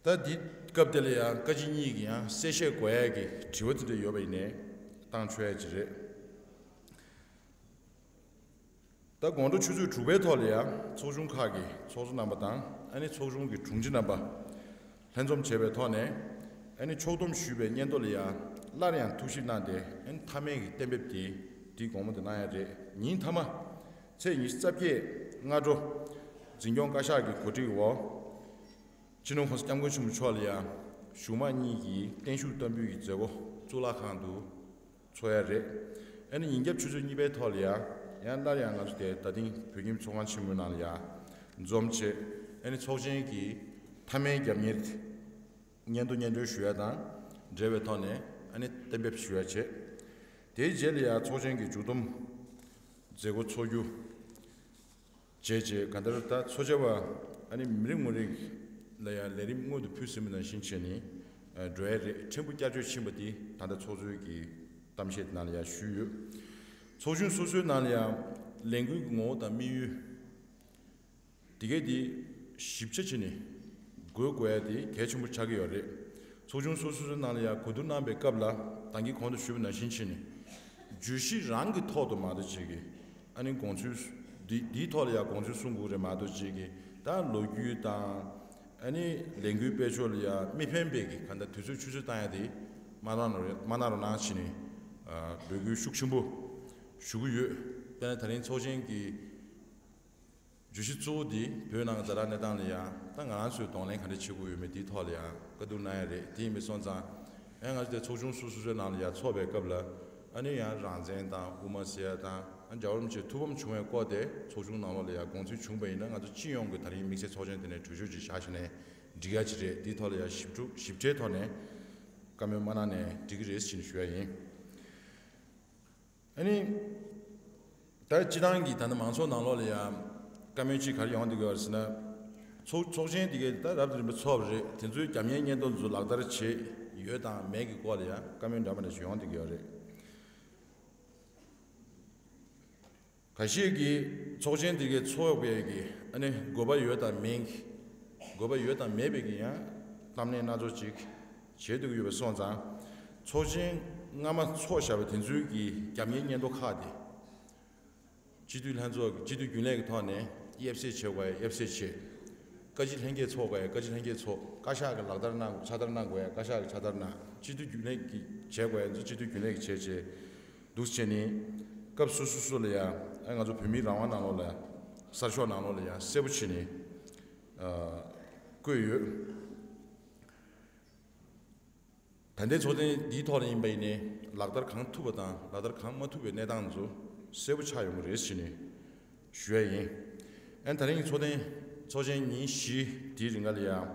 ད་འདི་སྐབས་དེ་ལ་ཡང་བཀའ་སྤྱི་གཉིས་ཀྱི་ཡང་གསལ་བཤད་དགོས་ཡ་གི་དྲི་བ་དེ་འདྲ་ཡོད་པ་ཡིན་ནའི་བཏང་ཆོག་ཡ་ཅིག་རེད། ད་དགོང་དྲོ་ཆུ་ཚོད་དྲུག་པའི་ཐོག་ལ་ཡང་ཚོགས་ཆུང་ཁག་གི་ཚོགས་གཙོ་རྣམ་པ་དང་ཨ་ནི་ཚོགས་ཆུང་གི་དྲུང་ཆེ་རྣམ་པ་ལྷན་འཛོམས་བྱས་པའི་ཐོག་ནས་ཨ་ནི་ཕྱོགས་བསྡོམས་ཞུས་པའི་སྙན་ཐོ་ལ་ཡང་སླར་ཡང་ཐུགས་ཞིབ་གནང་སྟེ་ཨ་ནི་མཐའ་མའི་གི་གཏན་འབེབས་དེ་དེ་དགོང་མོ་དེ་གནང་ཡ་རེད། ཉིན་མཐའ་མ་ཚེས་ཉི་ཤུ་རྩ་བརྒྱད་སྔ་དྲོ་འཛིན་སྐྱོང་བཀའ་ཤག་གི་གོ་སྒྲིག་འོག་སྤྱི་ནོར་༸གོང་ས་༸སྐྱབས་མགོན་ཆེན་པོ་མཆོག་ལ་ཡང་གཞུག་མ་གཉིས་ཀྱི་བརྟན་བཞུགས་བསྟར་འབུལ་གྱི་མཛད་སྒོ་གཙུག་ལག་ཁང་དུ་འཚོགས་ཡ་རེད། ཨ་ནི་ཉིན་རྒྱབ་ཆུ་ཚོད་གཉིས་པའི་ཐོག་ལ་ཡང་ཡང་སླར་ཡང་ང་ཚོ་དེ་རྡ་སྟེང་བོད་ཁྱིམ་ཚོགས་ཁང་ཆེན་མོའི་ནང་ལ་ཡང་འཛོམས་བྱས། ཨ་ནི་ཚོགས་ཆེན་གྱི་མཐའ་མའི་རྒྱབ་གཉེར་སྙན་ཐོ་སྙན་སྒྲོན་ཞུ་ཡ་དང་འབྲེལ་བའི་ཐོག་ནས་ཨ་ནི་གཏན་འབེབས་ཞུ་ཡ་བྱས། དེའི་རྗེས་ལ་ཡང་ཚོགས་ཆེན་གྱི་མཇུག་བསྡོམས་མཛད་སྒོ་འཚོགས་རྒྱུ་བྱས་རྗེས་གང་ལྟར་ད་ཚོགས་བཅར་བ་ཨ་ནི་མི་རེ་ངོ་རེ་ལ་ཡང་ལས་རིམ་སྔོན་དུ་ཕུལ་ཟིན་པ་ནང་བཞིན་བྱས་ནས་འགྲོ་ཡ་རེད། ཕྲན་བུ་བསྐྱར་བཅོས་ཕྱིན་པ་འདི་ད་ལྟ་ཚོགས་གཙོའི་གི་གཏམ་བཤད་ནང་ལ་ཡང་ཞུས་ཡོད། ཚོགས་ཆུང་སོ་སོའི་ནང་ལ་ཡང་ལས་འགུལ་གྱི་ངོ་བོ་དང་དམིགས་ཡུལ་དེ་གས་དེ་ཞིབ་ཆ་བྱས་ནས་འགོད་དགོས་ཡ་དེ་གལ་ཆེན་པོ་ཆགས་ཀྱི་ཡོད་རེད། ཚོགས་ཆུང་སོ་སོ་སོའི་ནང་ལ་ཡང་གོ་བསྡུར་གནང་པའི་སྐབས་ལ་ད་གིན་གོང་དུ་ཞུས་པ་ནང་བཞིན་བྱས་ནས་བརྗོད་གཞི་རང་གི་ཐོག་ཏུ་མ་གཏོགས་བྱེད་ཀྱི་ཨ་ནི་དགོངས་ཚུལ་འདི་འདིའི་ཐོག་ལ་ཡང་དགོངས་ཚུལ་གསུང་དགོས་རེད་མ་གཏོགས་བྱེད་ཀྱི་ད་ལོ་རྒྱུས་དང་ཨ་ནི་ལས་འགུལ་སྤེལ་ཕྱོགས་ལ་ཡང་མི་ཕན་པའི་གི་གང་ལྟར་དུས་ཚོད་ཆུད་ཟོས་བཏང་ཡ་དེ་མ་གནང་རོགས་རེད། མ་གནང་རོགས་གནང་བྱས་ནས་འབོད་སྐུལ་ཤུགས་ཆེན་པོ་ཞུ་གི་ཡོད། དཔེར་ན་ད་རིང་ཚོགས་ཆེན་གྱི་བརྗོད་གཞི་གཙོ་བོ་འདི་བོད་ནང་གི་ཛ་དྲག་གནས་སྟངས་ལ་ཡང་ད་ང་རང་ཚོས་གདོང་ལེན་ག་འདྲ་བྱེད་དགོས་ཡོད་མེད་འདིའི་ཐོག་ལ་ཡང་བཀའ་བསྡུར་གནང་ཡ་རེད། དེ་ཡིན་པའི་སོང་ཙང་ཨེ་ང་ཚོ་དེ་ཚོགས་ཆུང་སོ་སོ་སོའི་ནང་ལ་ཡང་ཚོགས་པའི་སྐབས་ལ་ཨ་ནི་ཡང་རང་བཙན་དང་དབུ་མ་ཟེར་ཡ་དང་ཨ་རྒྱལ་བ་རིན་པོ་ཆེ་ཐུགས་ཕམ་བྱུང་བའི་སྐོར་དེ་ཚོགས་ཆུང་ནང་ལོགས་ལ་ཡང་དགོངས་ཚུལ་བྱུང་པ་ཡིན་ན་ང་ཚོ་སྤྱི་ཡོངས་ཀྱི་ད་རིང་དམིགས་བསལ་ཚོགས་ཆེན་དེ་ནས་གྲོས་ཆོད་ཅིག་བཞག་བྱས་ནས་འགྲིག་ཡ་ཅིག་རེད། འདིའི་ཐོག་ལ་ཡང་ཞིབ་ཕྲུག་ཞིབ་ཕྲའི་ཐོག་ནས་བཀའ་མོལ་མ་གནང་ནས་འགྲིག་གི་རེད་ཟེར་ནས་ཞུ་ཡ་ཡིན། ཨ་ནི། ད་སྤྱི་བཏང་གི་ད་ལྟ་མང་ཚོགས་ནང་ལོགས་ལ་ཡང་བཀའ་མོལ་གཅིག་ག་རེ་ཡོང་བསྡད་ཀྱི་ཡོད་རེད་ཟེར་ན། ཚོགས་ཚོགས་ཆེན་དེ་གས་ད་རབ་དང་རིམ་པ་ཚོགས་པ་རེད། དེ་ཚོའི་རྒྱབ་གཉེར་སྙན་ཐོ་ཚོ་ལག་བསྟར་བྱེད་ཡོད་དང་མེད་ཀྱི་སྐོར་ལ་ཡང་བཀའ་མོལ་འདྲ་མི་འདྲ་ཞིག་ཡོང་བསྡད་ཀྱི་ཡོད་རེད། ཁ་ཤས་ཀྱིས་ཚོགས་ཆེན་དེ་གས་ཚོགས་པའི་གི་ཨ་ནི་དགོས་པ་ཡོད་དང་མེད་ཀྱི་དགོས་པ་ཡོད་དང་མེད་པའི་གི་ཡང་གཏམ་གླེང་སྣ་ཚོགས་ཅིག་བྱེད་འདོད་ཀྱི་ཡོད་པ་སོང་ཙང་། ཚོགས་ཆེན་སྔ་མ་ཚོགས་བཞག་པའི་དེ་ཚོའི་གི་རྒྱབ་གཉེར་སྙན་ཐོ་ཁག་དེ་སྤྱི་འཐུས་ལྷན་ཚོགས་ཀྱི་སྤྱི་འཐུས་རྒྱུན་ལས་ཀྱི་ཐོག་ནས་དབྱེ་གསེས་བྱེད་དགོས་ཡ་དབྱེ་གསེས་བྱེད། བཀའ་སྤྱི་ལྷན་རྒྱས་ཚོགས་དགོས་ཡ་བཀའ་སྤྱི་ལྷན་རྒྱས་ཚོགས། བཀའ་ཤག་གི་ལག་བསྟར་གནང་དགོས་ཕྱག་བསྟར་གནང་དགོས་ཡ་བཀའ་ཤག་གི་ཕྱག་བསྟར་གནང་། སྤྱི་འཐུས་རྒྱུན་ལས་ཀྱི་བྱེད་དགོས་ཡ་ཚོ་སྤྱི་འཐུས་རྒྱུན་ལས་ཀྱི་བྱས་བྱས་འདུག་བྱས་ནས་སྐབས་སོ་སོ་སོ་ལ་ཡ་ཨ་ང་ཚོ་བོད་མིའི་རང་དབང་ནང་ལོགས་ལ་གསར་ཤོག་ནང་ལོགས་ལ་ཡ་གསལ་པོ་བྱས་ནས་བཀོད་ཡོད། ད་ལྟའི་ཚོགས་ཐེངས་འདིའི་ཐོག་ནས་ཡིན་པ་ཡིན་ནའི་ལག་བསྟར་གང་ཐུབ་པ་དང་ལག་བསྟར་གང་མ་ཐུབ་པའི་གནས་སྟངས་ཚོ་གསལ་པོ་ཆགས་ཡོང་གི་རེད་ཟེར་ནས་ཞུ་ཡ་ཡིན། ཨན་ད་རིང་གི་ཚོགས་ཐེངས་ཚོགས་ཆེན་ཉིན་བཞི་དེའི་རིང་ག་ལ་ཡང་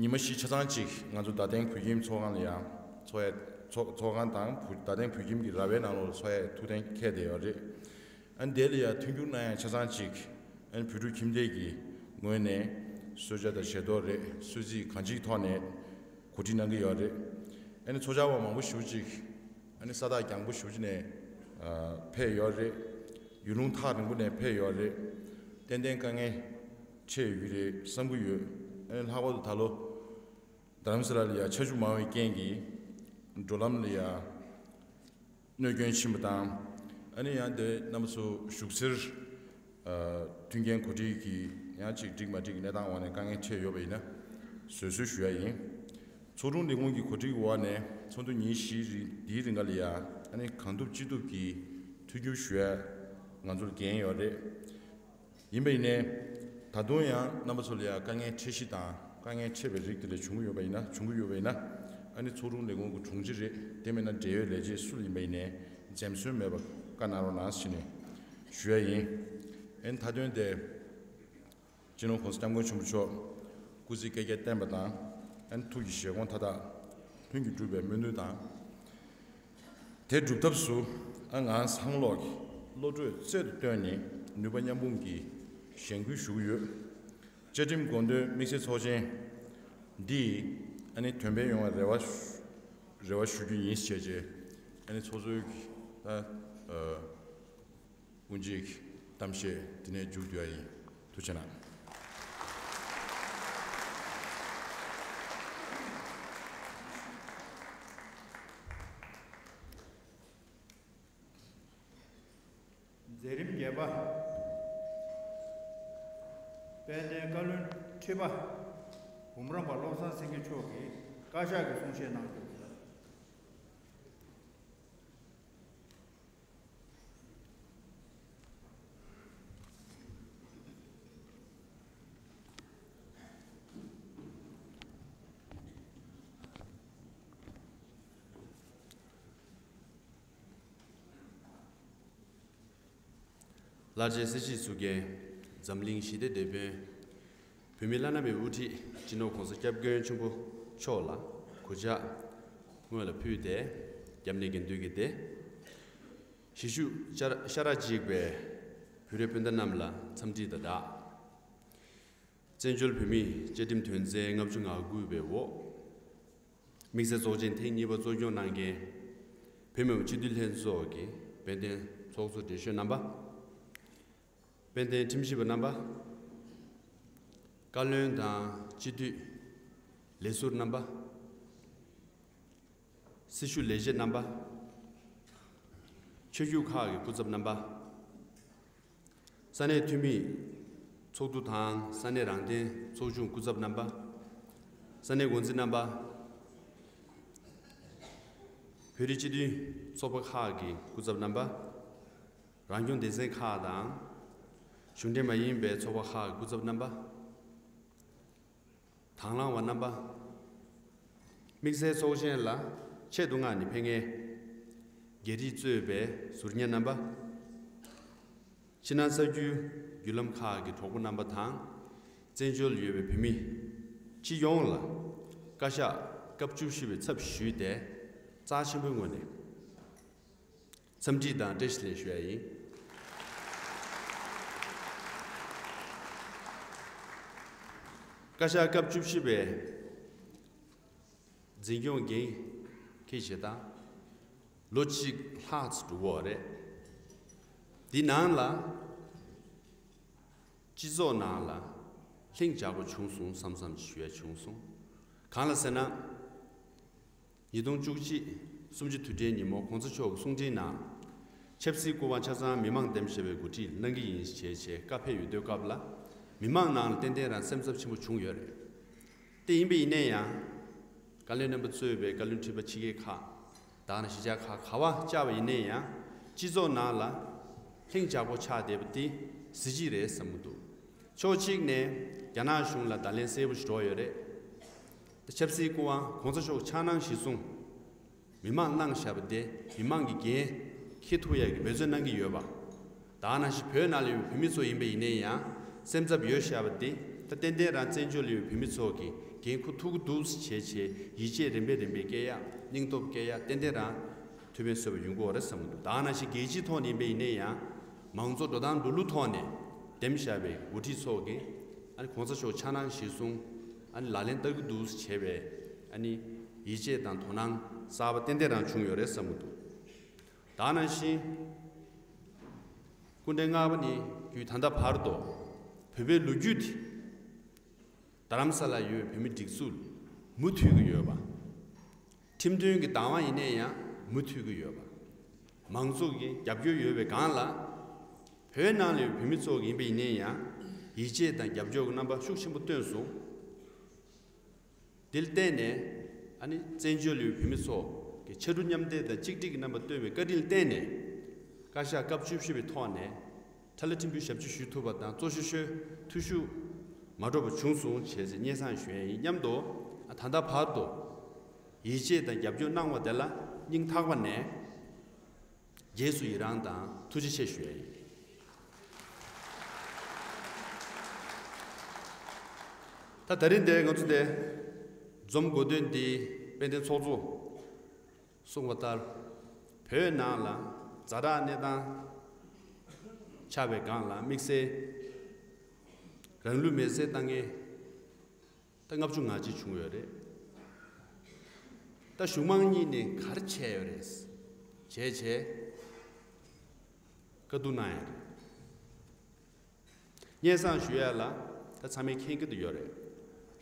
ཉི་མ་བཞི་ཆ་ཚང་གཅིག་ང་ཚོ་རྡ་སྟེང་བོད་ཁྱིམ་ཚོགས་ཁང་ལ་ཡང་ཚོགས་ཡ་ཚོགས་ཚོགས་ཁང་དང་བོད་རྡ་སྟེང་བོད་ཁྱིམ་གྱི་ར་བའི་ནང་ལོགས་ལ་ཚོགས་ཡ་ཐུགས་གཏན་འཁེལ་བསྡད་ཡོད་རེད། ཨ་ནི་དེ་ལ་ཡང་མཐུན་འགྱུར་གནང་ཡ་ཆ་ཚང་གཅིག་ཨ་ནི་བོད་ཕྲུག་ཁྱིམ་སྡེ་གི་ངོས་ནས་གསོལ་ཇ་དང་ཞལ་ཏོག་རེད། གསོལ་ཚིགས་གང་ཅིའི་ཐོག་ནས་གོ་སྒྲིག་གནང་གི་ཡོད་རེད། ཨ་ནི་ཚོགས་བཅར་བ་མང་པོ་ཞེ་པོ་ཅིག་ཨ་ནི་ས་ཐག་རྒྱང་པོ་ཞེ་པོ་ཅིག་ནས་ཨ་ཕེབས་ཡོད་རེད། ཡུལ་ལུང་ཐག་རིང་པོ་ནས་ཕེབས་ཡོད་རེད། ཏན་ཏན་དཀའ་ངལ་འཕྲད་ཡོད་ཀྱི་རེད་བསམ་གྱི་ཡོད། ཨ་ནི་ལྷག་པར་དུ་ད་ལོ་རྡ་རམ་ས་ལ་ལ་ཡ་ཆར་ཆུ་མང་བའི་རྐྱེན་གྱིས་འགྲོ་ལམ་ལ་ཡ་གནོད་སྐྱོན་ཕྱིན་པ་དང་། ཨ་ནི་ཡང་དེ་རྣམ་པ་ཚོ་བཞུགས་སའི་ཨ་མཐུན་རྐྱེན་གོ་སྒྲིག་གི་ཡང་ཅིག་འགྲིག་མ་འགྲིག་གི་གནས་སྟངས་འོག་ནས་དཀའ་ངལ་འཕྲད་ཡོད་པ་ཡིན་ན་བཟོད་གསོལ་ཞུ་ཡ་ཡིན། ཚོགས་དྲུང་ལས་ཁུངས་ཀྱི་གོ་སྒྲིག་འོག་ནས་ཚོགས་འདུ་ཉིན་བཞིའི་རིང་འདིའི་རིང་ག་ལ་ཡ་ཨ་ནི་གང་ཐུབ་ཅི་ཐུབ་ཀྱིས་མཐུན་འགྱུར་ཞུ་ཡ་ང་ཚོར་འགན་ཡོད་རེད། ཡིན་པ་ཡིན་ནའི། ད་དུང་ཡང་རྣམ་པ་ཚོ་ལ་ཡང་དཀའ་ངལ་འཕྲད་གཞི་དང་དཀའ་ངལ་འཕྲད་པའི་རིགས་དེ་འདྲ་བྱུང་གི་ཡོད་པ་ཡིན་ན་བྱུང་གི་ཡོད་པ་ཡིན་ན། ཨ་ནི་ཚོགས་དྲུང་ལས་ཁུངས་ཀྱི་དྲུང་ཆེ་རེད། དེ་མིན་ན་འབྲེལ་ཡོད་ལས་བྱེད་སུ་ལ་ཡིན་པ་ཡིན་ནའི་འཛེམ་ཟོན་མེད་པར་བཀའ་གནང་རོགས་གནང་ཞེས་ནས་ཞུ་ཡ་ཡིན། ཨ་ནི་མཐའ་དོན་དེ། སྤྱི་ནོར་༸གོང་ས་༸སྐྱབས་མགོན་ཆེན་པོ་མཆོག་སྐུ་ཚེ་བསྐལ་བརྒྱར་བརྟན་པ་དང་། ཨ་ནི་ཐུགས་ཀྱི་བཞེད་དགོངས་མཐའ་དག་ལྷུན་གྱིས་འགྲུབ་པའི་སྨོན་འདུན་དང་། དེ་སྒྲུབ་ཐབས་སུ་ཨ་ང་སང་ལོག་གི་བློ་གྲོས་རྩལ་དུ་བཏོན་ནས་ནུས་པ་མཉམ་སྤུངས་ཀྱིས་གཞེན་སྐུལ་ཞུ་གི་ཡོད། བཅའ་ཁྲིམས་དགོངས་དོན་དམིགས་བསལ་ཚོགས་ཆེན་འདིས་ཨ་ནི་དོན་ཕན་ཡོང་བའི་རེ་བ་ཞུ་རེ་བ་ཞུ་རྒྱུ་ཡིན་ཞེས་བྱས་ཨ་ནི་ཚོགས་གཙོའི་གི་ད་ཨ། དབུ་འབྱེད་ཀྱི་གཏམ་བཤད་དེ་ནས་མཇུག་བསྡུ་ཡ་ཡིན། ཐུགས་རྗེ་གནང་། དཔལ་ལྡན་བཀའ་བློན་ཁྲི་པ་འབུམ་རམས་པ་བློ་བཟང་སེང་གེ་མཆོག་གིས་བཀའ་ཤག་གི་གསུང་བཤད་གནང་རྒྱུ། ལྷར་བཅས་སྲིད་སྤྱི་ཚོགས་ཀྱི་འཛམ་གླིང་ཞི་བདེ་དེད་དཔོན། བོད་མི་བླ་ན་མེད་དབུ་ཁྲིད་སྤྱི་ནོར་༸གོང་ས་༸སྐྱབས་མགོན་ཆེན་པོ་མཆོག་ལ་གུས་ཕྱག་སྔོན་ལ་ཕུལ་ཏེ། སྐྱབས་གནས་དགེ་འདུན་གྱི་སྡེ། གཞིས་བཞུགས་ཤ་ཤ་ཁྲག་གཅིག་པའི་བོད་རིགས་སྤུན་ཟླ་རྣམས་ལ་འཚམས་འདྲི་དང་སྦྲགས། བཙན་བྱོལ་བོད་མིའི་བཅའ་ཁྲིམས་དོན་ཚན་ལྔ་བཅུ་ང་དགུ་པའི་འོག་དམིགས་བསལ་ཚོགས་ཆེན་ཐེངས་གཉིས་པ་གཙོ་སྐྱོང་གནང་མཁན་བོད་མི་མང་སྤྱི་འཐུས་ལྷན་ཚོགས་ཀྱི་དཔལ་ལྡན་ཚོགས་གཙོ་བགྲེས་གཞོན་རྣམ་པ། དཔལ་ལྡན་ཁྲིམས་ཞིབ་པ་རྣམ་པ། བཀའ་བློན་དང་སྤྱི་འཐུས་ལས་ཟུར་རྣམ་པ། སྲི་ཞུ་ལས་བྱེད་རྣམ་པ། ཆོས་བརྒྱུད་ཁག་གི་སྐུ་ཚབ་རྣམ་པ། ས་གནས་འཐུས་མིའི་ཚོགས་འདུ་དང་ས་གནས་རང་བདེན་ཚོགས་ཆུང་སྐུ་ཚབ་རྣམ་པ། ས་གནས་འགོ་འཛིན་རྣམ་པ། བོད་རིགས་སྤྱི་མཐུན་ཚོགས་པ་ཁག་གི་སྐུ་ཚབ་རྣམ་པ། རང་སྐྱོང་སྡེ་ཚན་ཁག་དང་། གཞུང་འབྲེལ་མ་ཡིན་པའི་ཚོགས་པ་ཁག་གི་སྐུ་ཚབ་རྣམ་པ། དང་བླངས་པ་རྣམ་པ། དམིགས་བསལ་ཚོགས་ཆེན་ལ་ཆེད་དུ་མངགས་ནས་ཕེབས་མཁན་རྒྱ་རིགས་གཙོས་པའི་ཟུར་ཉན་རྣམ་པ། ཕྱི་ནང་གསར་འགྱུར་བརྒྱུད་ལམ་ཁག་གི་གྲོགས་པོ་རྣམ་པ་དང་། བཙན་བྱོལ་ཡོད་པའི་བོད་མི་སྤྱི་ཡོངས་ལ་བཀའ་ཤག་སྐབས་བཅུ་བཞི་པའི་ཚབ་ཞུས་ཏེ། རྩ་ཆེན་པོའི་ངོས་ནས་འཚམས་འདྲི་དང་བཀྲ་ཤིས་བདེ་ལེགས་ཞུ་ཡ་ཡིན། བཀའ་ཤག་སྐབས་བཅུ་བཞི་པའི་འཛིན་སྐྱོང་འགན་འཁྱེར་བྱེད་སྟངས་ལོ་གཅིག་ལྷག་ཙམ་འགྲོ་གི་ཡོད་རེད། འདི་ནང་ལ་སྤྱི་ཚོགས་ནང་ལ་ལྷིང་འཇགས་པོ་བྱུང་སོང་བསམ་བསམ་ཞུ་ཡ་བྱུང་སོང་། གང་ལ་ཟེར་ན། ཉིས་སྟོང་བཅུ་གཅིག་གསུམ་བཅུ་དུས་དྲན་ཉིན་མོ་༸གོང་ས་མཆོག་གི་གསུང་འཕྲིན་ནང་། ཆབ་སྲིད་སྐུ་དབང་ཆ་ཚང་མི་མང་འདེམས་བྱས་པའི་འགོ་ཁྲིད་གནང་གི་ཡིན་ཞེས་བྱས་བཀའ་ཕེབས་ཡོད་དུས་སྐབས་ལ། མི་མང་ནང་ལ་ཏན་ཏན་རང་སེམས་འཚབ་ཆེན་པོ་བྱུང་ཡོད་རེད། དེ་ཡིན་པ་ཡིན་ན་ཡང་། བཀའ་བློན་རྣམ་པ་གཙོས་པའི་བཀའ་བློན་ཁྲི་པ་ཕྱི་རྒྱལ་ཁག་དང་། གཞིས་ཆགས་ཁག་ག་པར་བཅར་བ་ཡིན་ན་ཡང་། སྤྱི་ཚོགས་ནང་ལ་ལྷིང་འཇགས་པོ་ཆགས་བསྡད་པ་དེ་གཟི་བརྗིད་རེད་བསམ་གྱི་འདུག་ཕྱོགས་གཅིག་ནས་རྒྱ་ནག་གཞུང་ལ་བརྡ་ལན་གསལ་པོ་ཞིག་སྒྲོག་ཡོད་རེད། ད་ཆབ་སྲིད་སྐུ་དབང་༸གོང་ས་མཆོག་འཆར་སྣང་གཞིར་བཟུང་མི་མང་གནང་བཞག་པ་དེ་མི་མང་གི་འགན་འཁྱེར་ཐུབ་ཡག་གི་འབད་བརྩོན་གནང་གི་ཡོད་པ། ད་ནང་བཞིན་བོད་ནང་ལ་ཡོད་པའི་བོད་མི་ཚོ་ཡིན་པ་ཡིན་ན་ཡང་སེམས་འཚབ་ཡོད་བཞག་པ་དེ། ད་ཏན་ཏན་རང་བཙན་བྱོལ་ལ་ཡོད་པའི་བོད་མི་ཚོ་གིས་འགན་འཁུར་ཐུབ་ཀྱི་འདུག་ཟེར་བྱས་བྱས་ཡིད་ཆེས་རིམ་པས་རིམ་པས་སྐྱེ་ཡག་སྙིང་སྟོབས་སྐྱེ་ཡག་ཏན་ཏན་རང་ཐུགས་ཕན་གསོས་པ་ཡོང་གི་ཡོད་རེད་བསམ་གྱི་འདུག་ད་ནང་བཞིན་རྒྱལ་སྤྱིའི་ཐོག་ནས་ཡིན་པ་ཡིན་ན་ཡང་མང་གཙོ་འགྲོ་སྟངས་འགྲོ་ལུགས་ཐོག་ནས་འདེམས་བཞག་པའི་འགོ་ཁྲིད་ཚོ་གིས་ཨ་ནི་༸གོང་ས་མཆོག་འཆར་སྣང་གཞིར་བཟུང་ཨ་ནི་ལག་ལེན་བསྟར་གྱི་འདུག་ཟེར་བྱས་པའི་ཨ་ནི་ཡིད་ཆེས་དང་དོ་སྣང་གསར་པ་ཏན་ཏན་རང་བྱུང་ཡོད་རེད་བསམ་གྱི་འདུག་ད་ནང་བཞིན་སྐུ་ཕྲེང་ལྔ་པ་ནས་བརྒྱུད་ད་ལྟ་བར་དུ་བོད་པའི་ལོ་རྒྱུས་དེ། རྡ་རམ་ས་ལར་ཡོད་པའི་བོད་མི་སྒྲིག་འཛུགས་མུ་མཐུད་ཀྱི་ཡོད་པ། ཁྲིམས་མཐུན་གྱི་བདག་དབང་ཡིན་ན་ཡང་མུ་མཐུད་ཀྱི་ཡོད་པ། མང་ཚོགས་ཀྱི་རྒྱབ་སྐྱོར་ཡོད་པའི་སྒང་ལ། བོད་ནང་ལ་ཡོད་པའི་བོད་མི་ཚོ་ཡིན་པ་ཡིན་ན་ཡང་ཡིད་ཆེས་དང་རྒྱབ་སྐྱོར་གྱི་རྣམ་པ་ཤུགས་ཆེན་པོ་བཏོན་སོང་། དེ་ལ་བརྟེན་ནས་ཨ་ནི་བཙན་བྱོལ་ཡོད་བོད་མི་ཚོ་གི་ཕྱར་གྲུ་མཉམ་འདེགས་དང་གཅིག་སྒྲིལ་གྱི་རྣམ་པ་བཏོན་པའི་བཀའ་དྲིན་ལ་བརྟེན་ནས། བཀའ་ཤག་སྐབས་བཅུ་བཞི་པའི་ཐོག་ནས་ཁྲ་ལ་ཁྲིམས་དཔོན་ཞབས་ཕྱི་ཞུ་ཐུབ་པ་དང་གཙོ་ཤོས་ཤོས་འཐུས་ཤོར་མ་འགྲོ་བ་བྱུང་སོང་བྱས་ཚེ་སྙན་སེང་ཞུ་ཡས་ཡིན་སྙམ་དུ། ད་ལྟ་བར་དུ་ཡིད་ཆེས་དང་རྒྱབ་སྐྱོར་གནང་བ་དེ་ལ་སྙིང་ཐག་པ་ནས། རྗེས་སུ་ཡི་རང་དང་ཐུགས་རྗེ་ཆེ་ཞུ་ཡ་ཡིན། ད་ད་རིང་འདིར་ང་ཚོ་འདིར་འཛོམས་དགོས་དོན་འདི་དཔལ་ལྡན་ཚོགས་གཙོས་གསུངས་པ་ལྟར། བོད་ནང་ལ་ཛ་དྲག་གནས་སྟངས་ཆགས་པའི་སྒང་ལ་དམིགས་བསལ་རང་ལུས་མེར་སྲེག་བཏང་མཁན། ད་ལྔ་བཅུ་ང་གཅིག་བྱུང་ཡོད་རེད། ད་གཞུང་མང་གཉིས་ནས་ག་རེ་བྱས་ཡོད་རེད། བྱས་བྱས་བཀའ་བསྡུར་གནང་ཡོད་རེད། སྙན་སེང་ཞུ་ཡ་ལ་ད་ཚང་མས་མཁྱེན་གྱི་འདུག་ཡོད་རེད།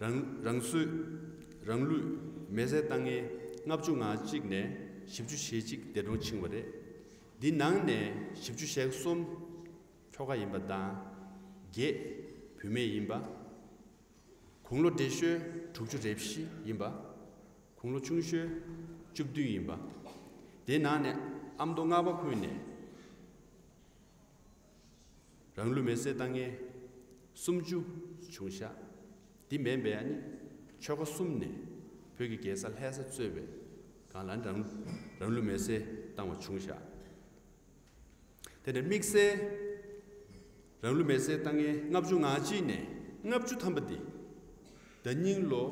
རང་རང་སྲོག་རང་ལུས་མེར་སྲེག་བཏང་མཁན་ལྔ་བཅུ་ང་གཅིག་ནས་བཞི་བཅུ་ཞེ་གཅིག་འདས་གྲོངས་ཕྱིན་པ་རེད། འདི་ནང་ནས་བཞི་བཅུ་ཞེ་གསུམ། ཁྱོ་ག་ཡིན་པ་དང་། བརྒྱད་བུད་མེད་ཡིན་པ། དགུང་ལོ་བགྲེས་ཤོས་དྲུག་ཅུ་རེ་བཞི་ཡིན་པ། དགུང་ལོ་ཆུང་ཤོས་བཅུ་བདུན་ཡིན་པ། དེའི་ནང་ནས་ཨ་མདོ་རྔ་པ་ཁུལ་ནས་རང་ལུས་མེར་སྲེག་བཏང་མཁན་སུམ་ཅུ་བྱུང་ཤག་དེ་མིན་པའི་ཨ་ནི་ཆོལ་ཁ་གསུམ་ནས་བོད་ཀྱི་རྒྱལ་ས་ལྷ་ས་གཙོས་པའི་སྒང་ལ་རང་རང་ལུས་མེར་སྲེག་བཏང་བ་བྱུང་ཤག་དེ་ནས་དམིགས་བསལ་རང་ལུས་མེར་སྲེག་བཏང་མཁན་ལྔ་བཅུ་ང་གཅིག་ནས་ལྔ་བཅུ་ཐམ་པ་དེ་ཟླ་ཉིན་ལོ་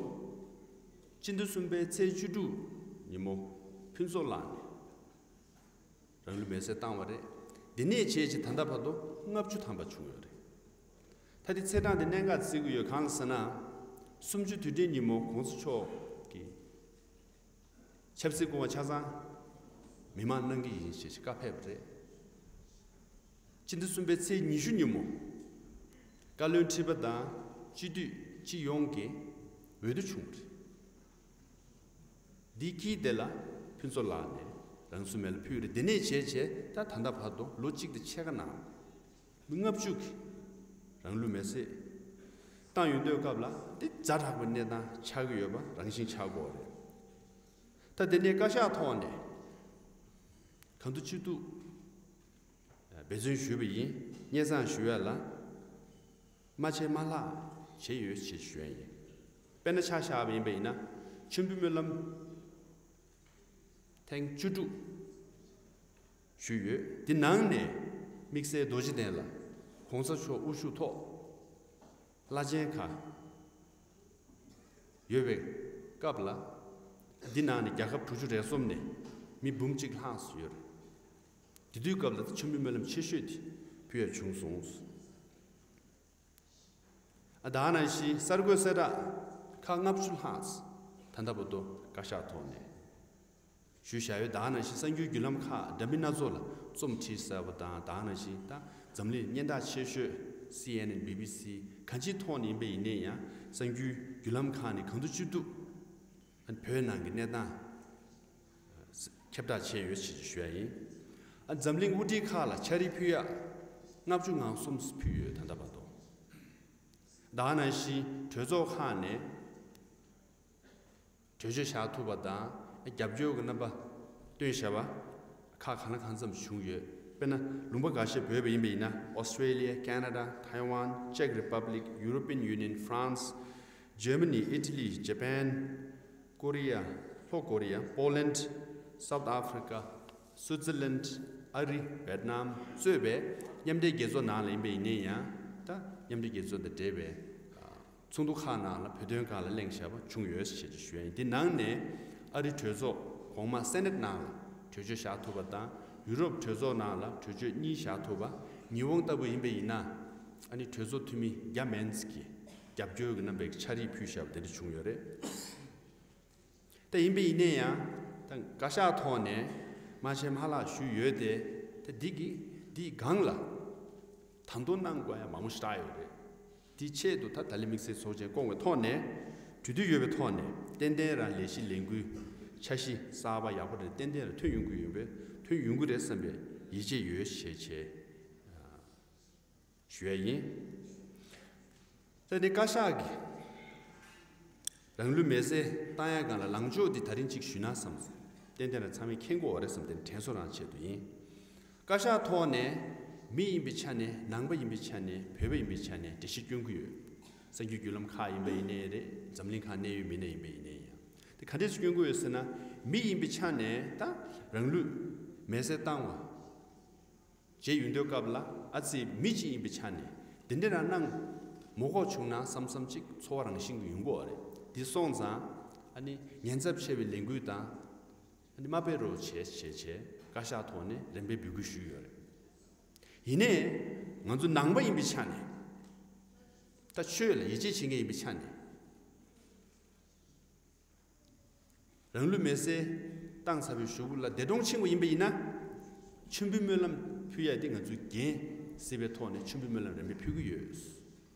སྤྱི་ཟླ་གསུམ་པའི་ཚེས་བཅུ་དྲུག་ཉིན་མོ་ཕུན་ཚོགས་ལགས་ནས་རང་ལུས་མེར་སྲེག་བཏང་བ་རེད། འདི་ནས་བྱས་ཀྱི་ད་ལྟ་བར་དུ་ལྔ་བཅུ་ཐམ་པ་བྱུང་ཡོད་རེད། ད་དེ་ཚེས་གྲངས་དེ་གནད་འགག་བརྩི་གི་ཡོད་གང་ལ་ཟེར་ན། སུམ་ཅུ་དུས་དྲན་ཉིན་མོ་གོང་ས་མཆོག་གིས་ཆབ་སྲིད་སྐུ་དབང་ཆ་ཚང་མི་མང་གནང་གི་ཡིན་ཞེས་བཀའ་ཕེབས་པ་རེད། སྤྱི་ཟླ་གསུམ་པའི་ཚེས་ཉི་ཤུ་ཉིན་མོ་བཀའ་བློན་ཁྲི་པ་དང་སྤྱི་འཐུས་སྤྱི་ཡོངས་ཀྱི་འོས་བསྡུ་བྱུང་བ་རེད། འདི་དཀྱིལ་དེ་ལ་ཕུན་ཚོགས་ལགས་ནས་རང་སྲུང་མེ་ལ་ཕུལ་རེད། དེ་ནས་བྱས་བྱས་ད་ད་ལྟ་བར་དུ་ལོ་གཅིག་དང་ཕྱེད་ཀ་ནང་མི་ལྔ་བཅུ་གིས་རང་ལུས་མེར་སྲེག་བཏང་ཡོད་དུས་སྐབས་ལ་འདི་ཛ་དྲག་པའི་གནས་སྟངས་ཆགས་ཀྱི་ཡོད་པ་རང་བཞིན་ཆགས་དགོས་རེད། ད་དེ་ནས་བཀའ་ཤག་ཐོག་ནས་གང་ཐུབ་ཅི་ཐུབ་འབད་བརྩོན་ཞུས་པ་ཡིན། སྙན་སེང་ཞུ་ཡ་ལ་མ་བྱས་མ་ལྷག་བྱས་ཡོད་ཅེས་ཞུ་ཡ་ཡིན། དཔེར་ན་ཆ་བཞག་པ་ཡིན་པ་ཡིན་ན་མཆོད་འབུལ་སྨོན་ལམ་ཐེངས་བཅུ་དྲུག་ཞུས་ཡོད། འདི་ནང་ནས་དམིགས་བསལ་རྡོ་རྗེ་གདན་ལ་གོང་ས་མཆོག་དབུ་བཞུགས་ཐོག་བླ་ཆེན་ཁག་ཡོད་པའི་སྐབས་ལ་འདི་ནང་ནས་རྒྱལ་ཁབ་དྲུག་ཅུ་རེ་གསུམ་ནས་མི་འབུམ་གཅིག་ལྷག་ཙམ་ཡོད་རེད། དེ་དུས་སྐབས་ལ་མཆོད་འབུལ་སྨོན་ལམ་ཆེ་ཤོས་དེ་ཕུལ་ཡ་བྱུང་སོང་། ཨ་ད་ནང་བཞིན་གསར་འགོད་གསལ་བསྒྲགས་ཁག་ལྔ་བཅུ་ལྷག་ད་ལྟ་བར་དུ་བཀའ་ཤག་ཐོག་ནས་ཞུས་བཞག་ཡོད། ད་ནང་བཞིན་གསར་འགྱུར་བརྒྱུད་ལམ་ཁག་འདྲ་མིན་སྣ་ཚོགས་ལ་རྩོམ་བྲིས་ཟེར་བ་དང་། ད་ནང་བཞིན་ད་འཛམ་གླིང་སྙན་གྲགས་ཆེ་ཤོས་སི་ཨེན་ཨེན། བི་བི་སི། གང་ཅིའི་ཐོག་ནས་ཡིན་པ་ཡིན་ནའི་ཡང་གསར་འགྱུར་བརྒྱུད་ལམ་ཁག་ནས་གང་ཐུབ་ཅི་ཐུབ་བོད་ནང་གི་གནས་སྟངས་ཁྱབ་བསྒྲགས་བྱས་ཡོད་ཅེས་ཞུ་ཡ་ཡིན། ཨ་འཛམ་གླིང་དབུ་ཁྲིད་ཁག་ལ་ཕྱག་བྲིས་ཕུལ་ཡ་ལྔ་བཅུ་ང་གསུམ་ཕུལ་ཡོད་ད་ལྟ་བར་དུ། ད་ནང་བཞིན་གྲོས་ཚོགས་ཁག་ནས་གྲོས་ཆོད་བཞག་ཐུབ་པ་དང་རྒྱབ་སྐྱོར་གྱི་རྣམ་པ་སྟོན་བཞག་པ་ཁག་གང་ལ་གང་འཚམ་བྱུང་ཡོད། དཔེར་ན་ལུང་པ་འགའ་ཤས་བོད་པ་ཡིན་པ་ཡིན་ན་Australia, Canada, Taiwan, Czech Republic, European Union, France, Germany, Italy, Japan, Korea, ལྷོ་ཀོ་རི་ཡ། Poland, South Africa, Switzerland, ཨ་རི། Vietnam གཙོས་པའི་མཉམ་འབྲེལ་རྒྱལ་ཚོགས་ནང་ལ་ཡིན་པ་ཡིན་ནའི་ཡང་ད་མཉམ་འབྲེལ་རྒྱལ་ཚོགས་དང་འབྲེལ་བའི་ཚོགས་འདུ་ཁག་ནང་ལ་བོད་དོན་སྒང་ལ་གླེང་བཞག་པ་བྱུང་ཡོད་ཅེས་ཞུ་ཡ་ཡིན། འདི་ནང་ནས་ཨ་རི་གྲོས་ཚོགས་གོང་མ་སེ་ནེ་ཊི་ནང་ལ་གྲོས་ཆོད་བཞག་ཐུབ་པ་དང་། ཡུ་རོབ་གྲོས་ཚོགས་ནང་ལ་གྲོས་ཆོད་གཉིས་བཞག་ཐུབ་པ། ཉི་ཧོང་ལྟ་བུ་ཡིན་པ་ཡིན་ན་ཨ་ནི་གྲོས་ཚོགས་འཐུས་མི་བརྒྱ་མན་ཙམ་གྱིས་རྒྱབ་སྐྱོར་གྱི་རྣམ་པའི་ཕྱག་བྲིས་ཕུལ་བཞག་པ་དེ་འདྲ་བྱུང་ཡོད་རེད། ད་ཡིན་པ་ཡིན་ནའི་ཡང་ད་བཀའ་ཤག་ཐོག་ནས་མ་བྱས་མ་ལྷག་ཞུས་ཡོད་དེ། ད་འདི་གི་འདིའི་སྒང་ལ་ད་དུང་གནང་དགོས་ཡ་མང་པོ་ཞེ་དྲག་ཡོད་རེད། དེའི་ཆེད་དུ་ད་ད་ལན་དམིགས་བསལ་ཚོགས་ཆེན་བསྐོང་བའི་ཐོག་ནས་གྲོས་བསྡུར་ཡོད་པའི་ཐོག་ནས་ཏན་ཏན་རང་ལས་གཞི་ལས་འགུལ་འཆར་གཞི་གསར་པ་ཡག་པོ་རེད། ཏན་ཏན་རང་ཐོན་ཡོང་གི་ཡོད་པས། ཐོན་ཡོང་གི་རེད་བསམ་པའི་ཡིད་ཆེས་ཡོད་ཞེས་བྱས། ཞུ་ཡ་ཡིན། ད་ནི་བཀའ་ཤག་གིས་རང་ལུས་མེར་སྲེག་བཏང་ཡ་སྒང་ལ་ལངས་ཕྱོགས་འདི་ད་རིང་གཅིག་ཞུས་ན་བསམ། ཏན་ཏན་རང་ཚང་མས་མཁྱེན་གྱི་ཡོད་རེད་བསམ། དེ་ནི་དྲན་གསོ་རང་ཆེད་དུ་ཡིན། བཀའ་ཤག་ཐོག་ནས་མི་ཡིན་པའི་ཆ་ནས། ནང་པ་ཡིན་པའི་ཆ་ནས། བོད་པ་ཡིན་པའི་ཆ་ནས་འགྲེལ་བཤད་སྐྱོན་གྱི་ཡོད། གསར་འགྱུར་བརྒྱུད་ལམ་ཁག་ཡིན་པ་ཡིན་ནའི་རེད། འཛམ་གླིང་ཁག་གནད་ཡོད་མི་སྣ་ཡིན་པ་ཡིན་ནའི་ཡང་། དེ་ག་འདྲས་སྐྱོན་གྱི་ཡོད་ཟེར་ན། མི་ཡིན་པའི་ཆ་ནས་ད་རང་ལུས་མེར་སྲེག་བཏང་བ་བྱས་ཡོང་དུས་སྐབས་ལ། ཨ་ཙི་མི་གཅིག་ཡིན་པའི་ཆ་ནས་དེ་འདྲ་རང་གནང་མ་དགོས་བྱུང་ན་བསམ་བསམ་ཅིག་ཚོར་བ་རང་བཞིན་གྱི་ཡོང་གི་ཡོད་རེད། དེ་སོང་ཙང་ཨ་ནི་ཉེན་ཚབས་ཆེ་བའི་ལས་འགུལ་དང་ཨ་ནི་མ་སྤེལ་རོགས་བྱེད་ཅེས་བྱས་བཀའ་ཤག་ཐོག་ནས་རན་པའི་འབོད་སྐུལ་ཞུས་ཡོད་རེད། ཡིན་ནའི་ང་ཚོ་ནང་པ་ཡིན་པའི་ཆ་ནས། ད་ཆོས་ལ་ཡིད་ཆེས་བྱེད་མཁན་ཡིན་པའི་ཆ་ནས། རང་ལུས་མེར་སྲེག་བཏང་ཚར་བའི་གཞུག་གུ་ལ་འདས་གྲོངས་ཕྱིན་པ་ཡིན་པ་ཡིན་ན། མཆོད་འབུལ་སྨོན་ལམ་ཕུལ་ཡ་དེ་ང་ཚོས་འགན་གཟིགས་པའི་ཐོག་ནས་མཆོད་འབུལ་སྨོན་ལམ་རིམ་པས་ཕུལ་གྱི་ཡོད།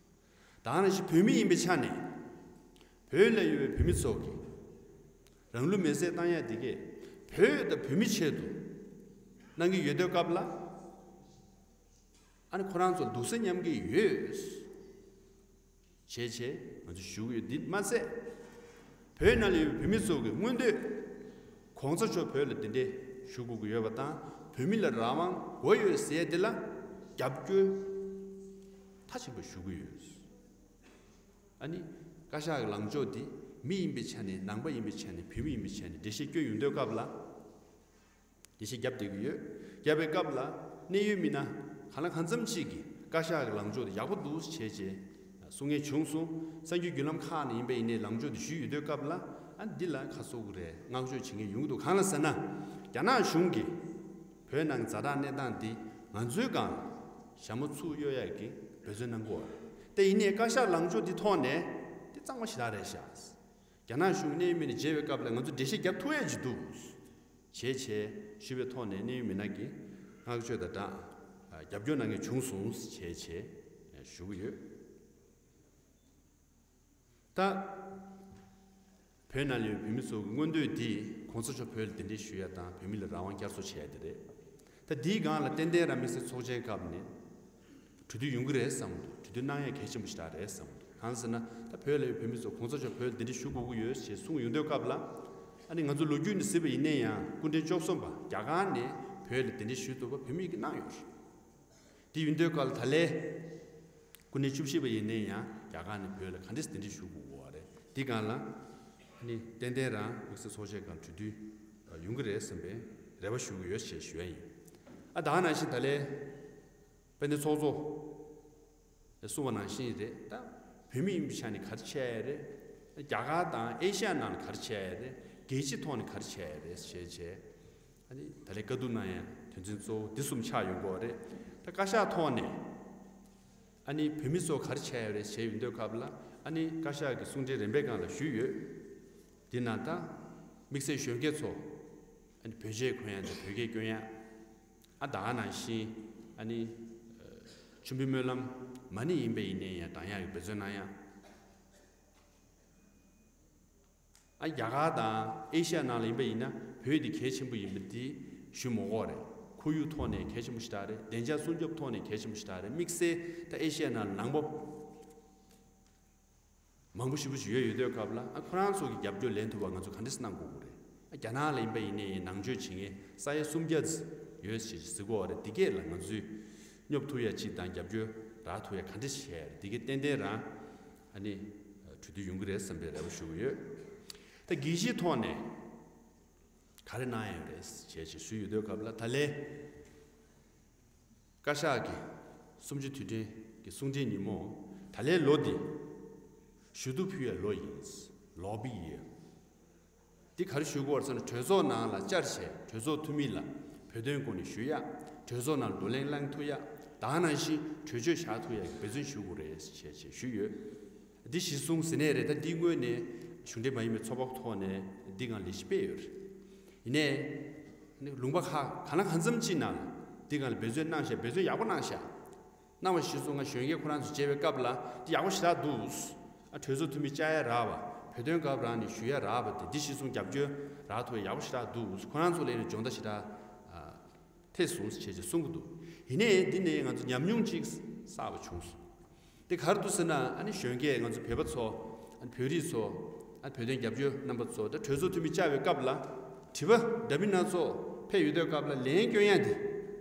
ད་ནང་བཞིན་བོད་མི་ཡིན་པའི་ཆ་ནས། བོད་ལ་ཡོད་པའི་བོད་མི་ཚོ་གིས་རང་ལུས་མེར་སྲེག་བཏང་ཡ་དེ་གས་བོད་དང་བོད་མི་ཆེད་དུ་གནང་གི་ཡོད་དུས་སྐབས་ལ། ཨ་ནི་ཁོ་རང་ཚོ་འདུག་སེ་མཉམ་གི་ཡོད། བྱས་བྱས་ང་ཚོ་ཞུ་གི་ཡོད། འདི་མ་ཟད། བོད་ནང་ལ་ཡོད་པའི་བོད་མི་ཚོ་གི་མངོན་འདོད། གོང་ས་མཆོག་བོད་ལ་གདན་འདྲེན་ཞུ་དགོས་ཀྱི་ཡོད་པ་དང་། བོད་མི་ལ་རང་དབང་དགོས་ཡོད་ཟེར་དེ་ལ་རྒྱབ་སྐྱོར་མཐའ་གཅིག་པ་ཞུ་གི་ཡོད། ཨ་ནི་བཀའ་ཤག་གི་ལངས་ཕྱོགས་འདི་མི་ཡིན་པའི་ཆ་ནས། ནང་པ་ཡིན་པའི་ཆ་ནས། བོད་མི་ཡིན་པའི་ཆ་ནས་འགྲེལ་བཤད་སྐྱོན་ཡོང་དུས་སྐབས་ལ། འགྲེལ་བཤད་བརྒྱབ་བསྡད་ཀྱི་ཡོད། བརྒྱབ་པའི་སྐབས་ལ་གནད་ཡོད་མི་སྣ་གང་ལ་གང་འཚམ་ཅིག་གིས་བཀའ་ཤག་གི་ལངས་ཕྱོགས་དེ་ཡག་པོ་འདུག་བྱས་བྱས་གསུང་མཁན་བྱུང་སོང་། གསར་འགྱུར་བརྒྱུད་ལམ་ཁག་ནས་ཡིན་པ་ཡིན་ནའི་ལངས་ཕྱོགས་དེ་ཞུས་ཡོད་དུས་སྐབས་ལ། ཨ་འདི་ལ་ཁ་གསོ་དགོས་རེད། བསྔགས་བརྗོད་བྱེད་མཁན་ཡོང་གི་འདུག་གང་ལ་ཟེར་ན། རྒྱ་ནག་གཞུང་གིས་བོད་ནང་གི་ཛ་དྲག་གནས་སྟངས་འདི་ང་ཚོའི་སྒང་ལ་ཞྭ་མོ་ཚུར་གཡོལ་ཡག་གི་འབད་བརྩོན་གནང་གི་ཡོད་རེད། དེ་ཡིན་ནའི་བཀའ་ཤག་ལངས་ཕྱོགས་འདི་ཐོག་ནས་དེ་གཙང་མ་ཞེ་དྲག་རེད་ཤག་རྒྱ་ནག་གཞུང་གནད་ཡོད་མི་སྣ་མཇལ་བའི་སྐབས་ལ་ང་ཚོ་འགྲེལ་བཤད་རྒྱབ་ཐུབ་ཡས་ཅིག་འདུག་བྱས་བྱས་ཞུས་པའི་ཐོག་ནས་གནད་ཡོད་མི་སྣ་གིས་བསྔགས་བརྗོད་དང་སྦྲགས་རྒྱབ་སྐྱོར་གནང་མཁན་བྱུང་སོང་བྱས་བྱས་ཞུ་གི་ཡོད། ད་བོད་ནང་ལ་ཡོད་བོད་མི་ཚོ་གི་མངོན་འདོད་འདི་གོང་ས་མཆོག་བོད་ལ་གདན་འདྲེན་ཞུ་ཡ་དང་། བོད་མི་ལ་རང་དབང་བསྐྱར་གསོ་བྱེད་ཡ་དེ་རེད། ད་འདིའི་སྒང་ལ་ཏན་ཏན་རང་དམིགས་བསལ་ཚོགས་ཆེན་སྐབས་ནས་གྲོས་བསྡུར་ཡོང་གི་རེད་བསམ་འདུག་གྲོས་བསྡུར་གནང་ཡ་གལ་ཆེན་པོ་ཞེ་དྲག་རེད་བསམ་འདུག་གང་ཟེར་ན། ད་བོད་ལ་ཡོད་བོད་མི་ཚོ་གོང་ས་མཆོག་བོད་ལ་གདན་འདྲེན་ཞུ་དགོས་ཀྱི་ཡོད་ཅེས་གསུངས་ཡོང་དུས་སྐབས་ལ། ཨ་ནི་ང་ཚོ་ལོ་རྒྱུས་ནས་གཟིགས་པ་ཡིན་ན་ཡང་སྐུ་ཕྲེང་བཅུ་གསུམ་པ་རྒྱ་གར་ནས་བོད་ལ་གདན་འདྲེན་ཞུ་ཐུབ་པ་བོད་མི་གིས་གནང་ཡོད་རེད། དེ་ཡིན་དུས་སྐབས་ལ་ད་ལན་སྐུ་ཕྲེང་བཅུ་བཞི་པ་ཡིན་ན་ཡང་རྒྱ་གར་ནས་བོད་ལ་ག་འདྲས་གདན་འདྲེན་ཞུ་དགོས་ཀྱི་ཡོད་རེད། འདི་སྒང་ལ་ཨ་ནི་ཏན་ཏན་རང་དམིགས་བསལ་ཚོགས་ཆེན་སྒང་གྲོས་བསྡུར་ཡོང་གི་རེད་བསམ་པའི་རེ་བ་ཞུ་གི་ཡོད་ཅེས་ཞུ་ཡ་ཡིན། ཨ་ད་ག་ནང་བཞིན་ད་ལན་དཔལ་ལྡན་ཚོགས་གཙོ་གསུངས་པ་ནང་བཞིན་རེད། ད་བོད་མི་ཡིན་པའི་ཆ་ནས་ག་རེ་བྱས་ཡ་རེད། རྒྱ་གར་དང་ཨེ་ཤ་ཡ་ནང་ལ་ག་རེ་བྱས་ཡ་རེད། རྒྱལ་སྤྱིའི་ཐོག་ནས་ག་རེ་བྱས་ཡ་རེད་ཞེས་བྱས། ཨ་ནི་ད་ལན་བཀའ་བསྡུར་གནང་ཡ་དོན་ཚན་གཙོ་བོ་འདི་གསུམ་ཆགས་ཡོང་གི་ཡོད་རེད། ད་བཀའ་ཤག་ཐོག་ནས་ཨ་ནི་བོད་མི་ཚོ་ག་རེ་བྱས་ཡོད་རེད་ཞེས་ཡོང་དུས་སྐབས་ལ། ཨ་ནི་བཀའ་ཤག་གི་གསུང་འཕྲིན་རིམ་པའི་སྒང་ལ་ཞུས་ཡོད། འདི་ན་ད་དམིགས་བསལ་གཞོན་སྐྱེས་ཚོ། ཨ་ནི་བོད་ཆས་གོན་ཡ་དང་བོད་སྐད་སྐྱོན་ཡ། ཨ་ད་ག་ནང་བཞིན་ཨ་ནི་མཆོད་འབུལ་སྨོན་ལམ་མ་ཎི་ཡིན་པ་ཡིན་ནའི་ཡང་བགྲང་ཡག་གི་འབད་བརྩོན་གནང་ཡ། ཨ་རྒྱ་གར་དང་ཨེ་ཤ་ཡ་ནང་ལ་ཡིན་པ་ཡིན་ན་བོད་འདི་གལ་ཆེན་པོ་ཡིན་པ་འདི་ཞུ་མི་དགོས་རེད། ཁོར་ཡུག་ཐོག་ནས་གལ་ཆེན་པོ་ཞེ་དྲག་རེད། བདེ་འཇགས་སྲུང་སྐྱོབ་ཐོག་ནས་གལ་ཆེན་པོ་ཞེ་དྲག་རེད། དམིགས་བསལ་ད་ཨེ་ཤ་ཡ་ནང་ལ་ནང་པ་མང་པོ་ཞེ་པོ་ཞིག་ཡོད་ཡོད་དུས་སྐབས་ལ། ཨ་ཁོ་རང་ཚོ་གི་རྒྱབ་སྐྱོར་ལེན་ཐུབ་པ་ང་ཚོ་ག་འདྲས་གནང་དགོས་ཀྱི་རེད། ཨ་རྒྱ་ནག་ལ་ཡིན་པ་ཡིན་ནའི་ནང་ཆོས་བྱེད་མཁན་ས་ཡ་སུམ་བརྒྱ་ཙམ་ཡོད་ཅེས་ཟེར་གྱི་ཡོད་རེད། འདི་གས་ལ་ང་ཚོས་སྙོབ་ཐུབ་ཡ་ཅིག་དང་རྒྱབ་སྐྱོར་རག་ཐུབ་ཡ་ག་འདྲས་བྱས་རེད། འདི་གས་ཏན་ཏན་རང་ཨ་ནི་གྲོས་བསྡུར་ཡོང་གི་རེད་བསམ་པའི་རེ་བ་ཞུ་གི་ཡོད། ད་དགེ་བཤེས་ཐོག་ནས་ག་རེ་གནང་ཡ་ཡོད་རེད་ཅེས་ཅིག་ཞུས་ཡོད་དུས་སྐབས་ལ། ད་ལན་བཀའ་ཤག་གིས་གསུམ་བཅུའི་དུས་དྲན་གྱི་གསུང་འཕྲིན་ཉིན་མོ། ད་ལན་ལོ་འདི་ཞུ་གཏུག་ཕུལ་བའི་ལོ་ཡིན། ལོ་བི་ཡིར། འདི་ག་རེ་ཞུ་དགོས་རེད་ཟེར་ན། གྲོས་ཚོགས་ནང་ལ་བཅར་བྱས་གྲོས་ཚོགས་འཐུས་མི་ལ་བོད་དོན་སྐོར་ནས་ཞུ་ཡ། གྲོས་ཚོགས་ནང་བགྲོ་གླེང་གནང་ཐུབ་ཡ། ད་ག་ནང་བཞིན་གྲོས་ཆོད་བཞག་ཐུབ་ཡ་གི་འབད་བརྩོན་ཞུ་དགོས་རེད་ཅེས་ཞུས་ཡོད། འདི་གཞི་བཟུང་ཟེར་ནའི་རེད། ད་འདི་སྔོན་ནས་གཞུང་འབྲེལ་མ་ཡིན་པའི་ཚོགས་པ་ཐོག་ནས་འདི་སྒང་ལས་གཞི་སྤེལ་ཡོད་རེད། ཡིན་ནའི་ལུང་པ་ཁག་གང་ལ་གང་འཚམ་ཅིག་ནང་ལ་འདི་སྒང་ལ་འབད་བརྩོན་གནང་ཤག་འབད་བརྩོན་ཡག་པོ་གནང་ཤག་གནང་བ་གཞི་བཟུང་ང་གཞོན་སྐྱེས་ཁོ་རང་ཚོ་མཇལ་བའི་སྐབས་ལ་འདི་ཡག་པོ་ཞེ་དྲག་འདུག་ཨ་གྲོས་ཚོགས་འཐུས་མི་བཅར་ཡ་རག་པ། བོད་དོན་སྐབས་རང་ནས་ཞུ་ཡ་རག་པ། དེ་འདི་གཞི་བཟུང་རྒྱབ་སྐྱོར་རག་ཐུབ་ཡ་ཡག་པོ་ཞེ་དྲག་འདུག་ཁོ་རང་ཚོ་ལ་ཡིན་ན་སྦྱོང་བརྡར་ཞེ་དྲག་ཨ་ཐེབས་སོང་ཞེས་ཅིག་གསུང་གི་འདུག་ཡིན་ནའི་འདི་ནས་ང་ཚོ་ཉམས་མྱོང་ཅིག་བསགས་པ་བྱུང་སོང་། དེ་ག་རེ་འདུག་ཟེར་ན། ཨ་ནི་གཞོན་སྐྱེས་ང་ཚོ་བོད་པ་ཚོ། ཨ་ནི་བོད་རིགས་ཚོ། ཨ་བོད་དོན་རྒྱབ་སྐྱོར་རྣམ་པ་ཚོ། ད་གྲོས་ཚོགས་འཐུས་མི་བཅར་བའི་སྐབས་ལ་དྲི་བ་འདྲ་མིན་སྣ་ཚོགས་ཕེབས་ཡོད་དུས་སྐབས་ལ་ལན་སྐྱོན་ཡ་འདི་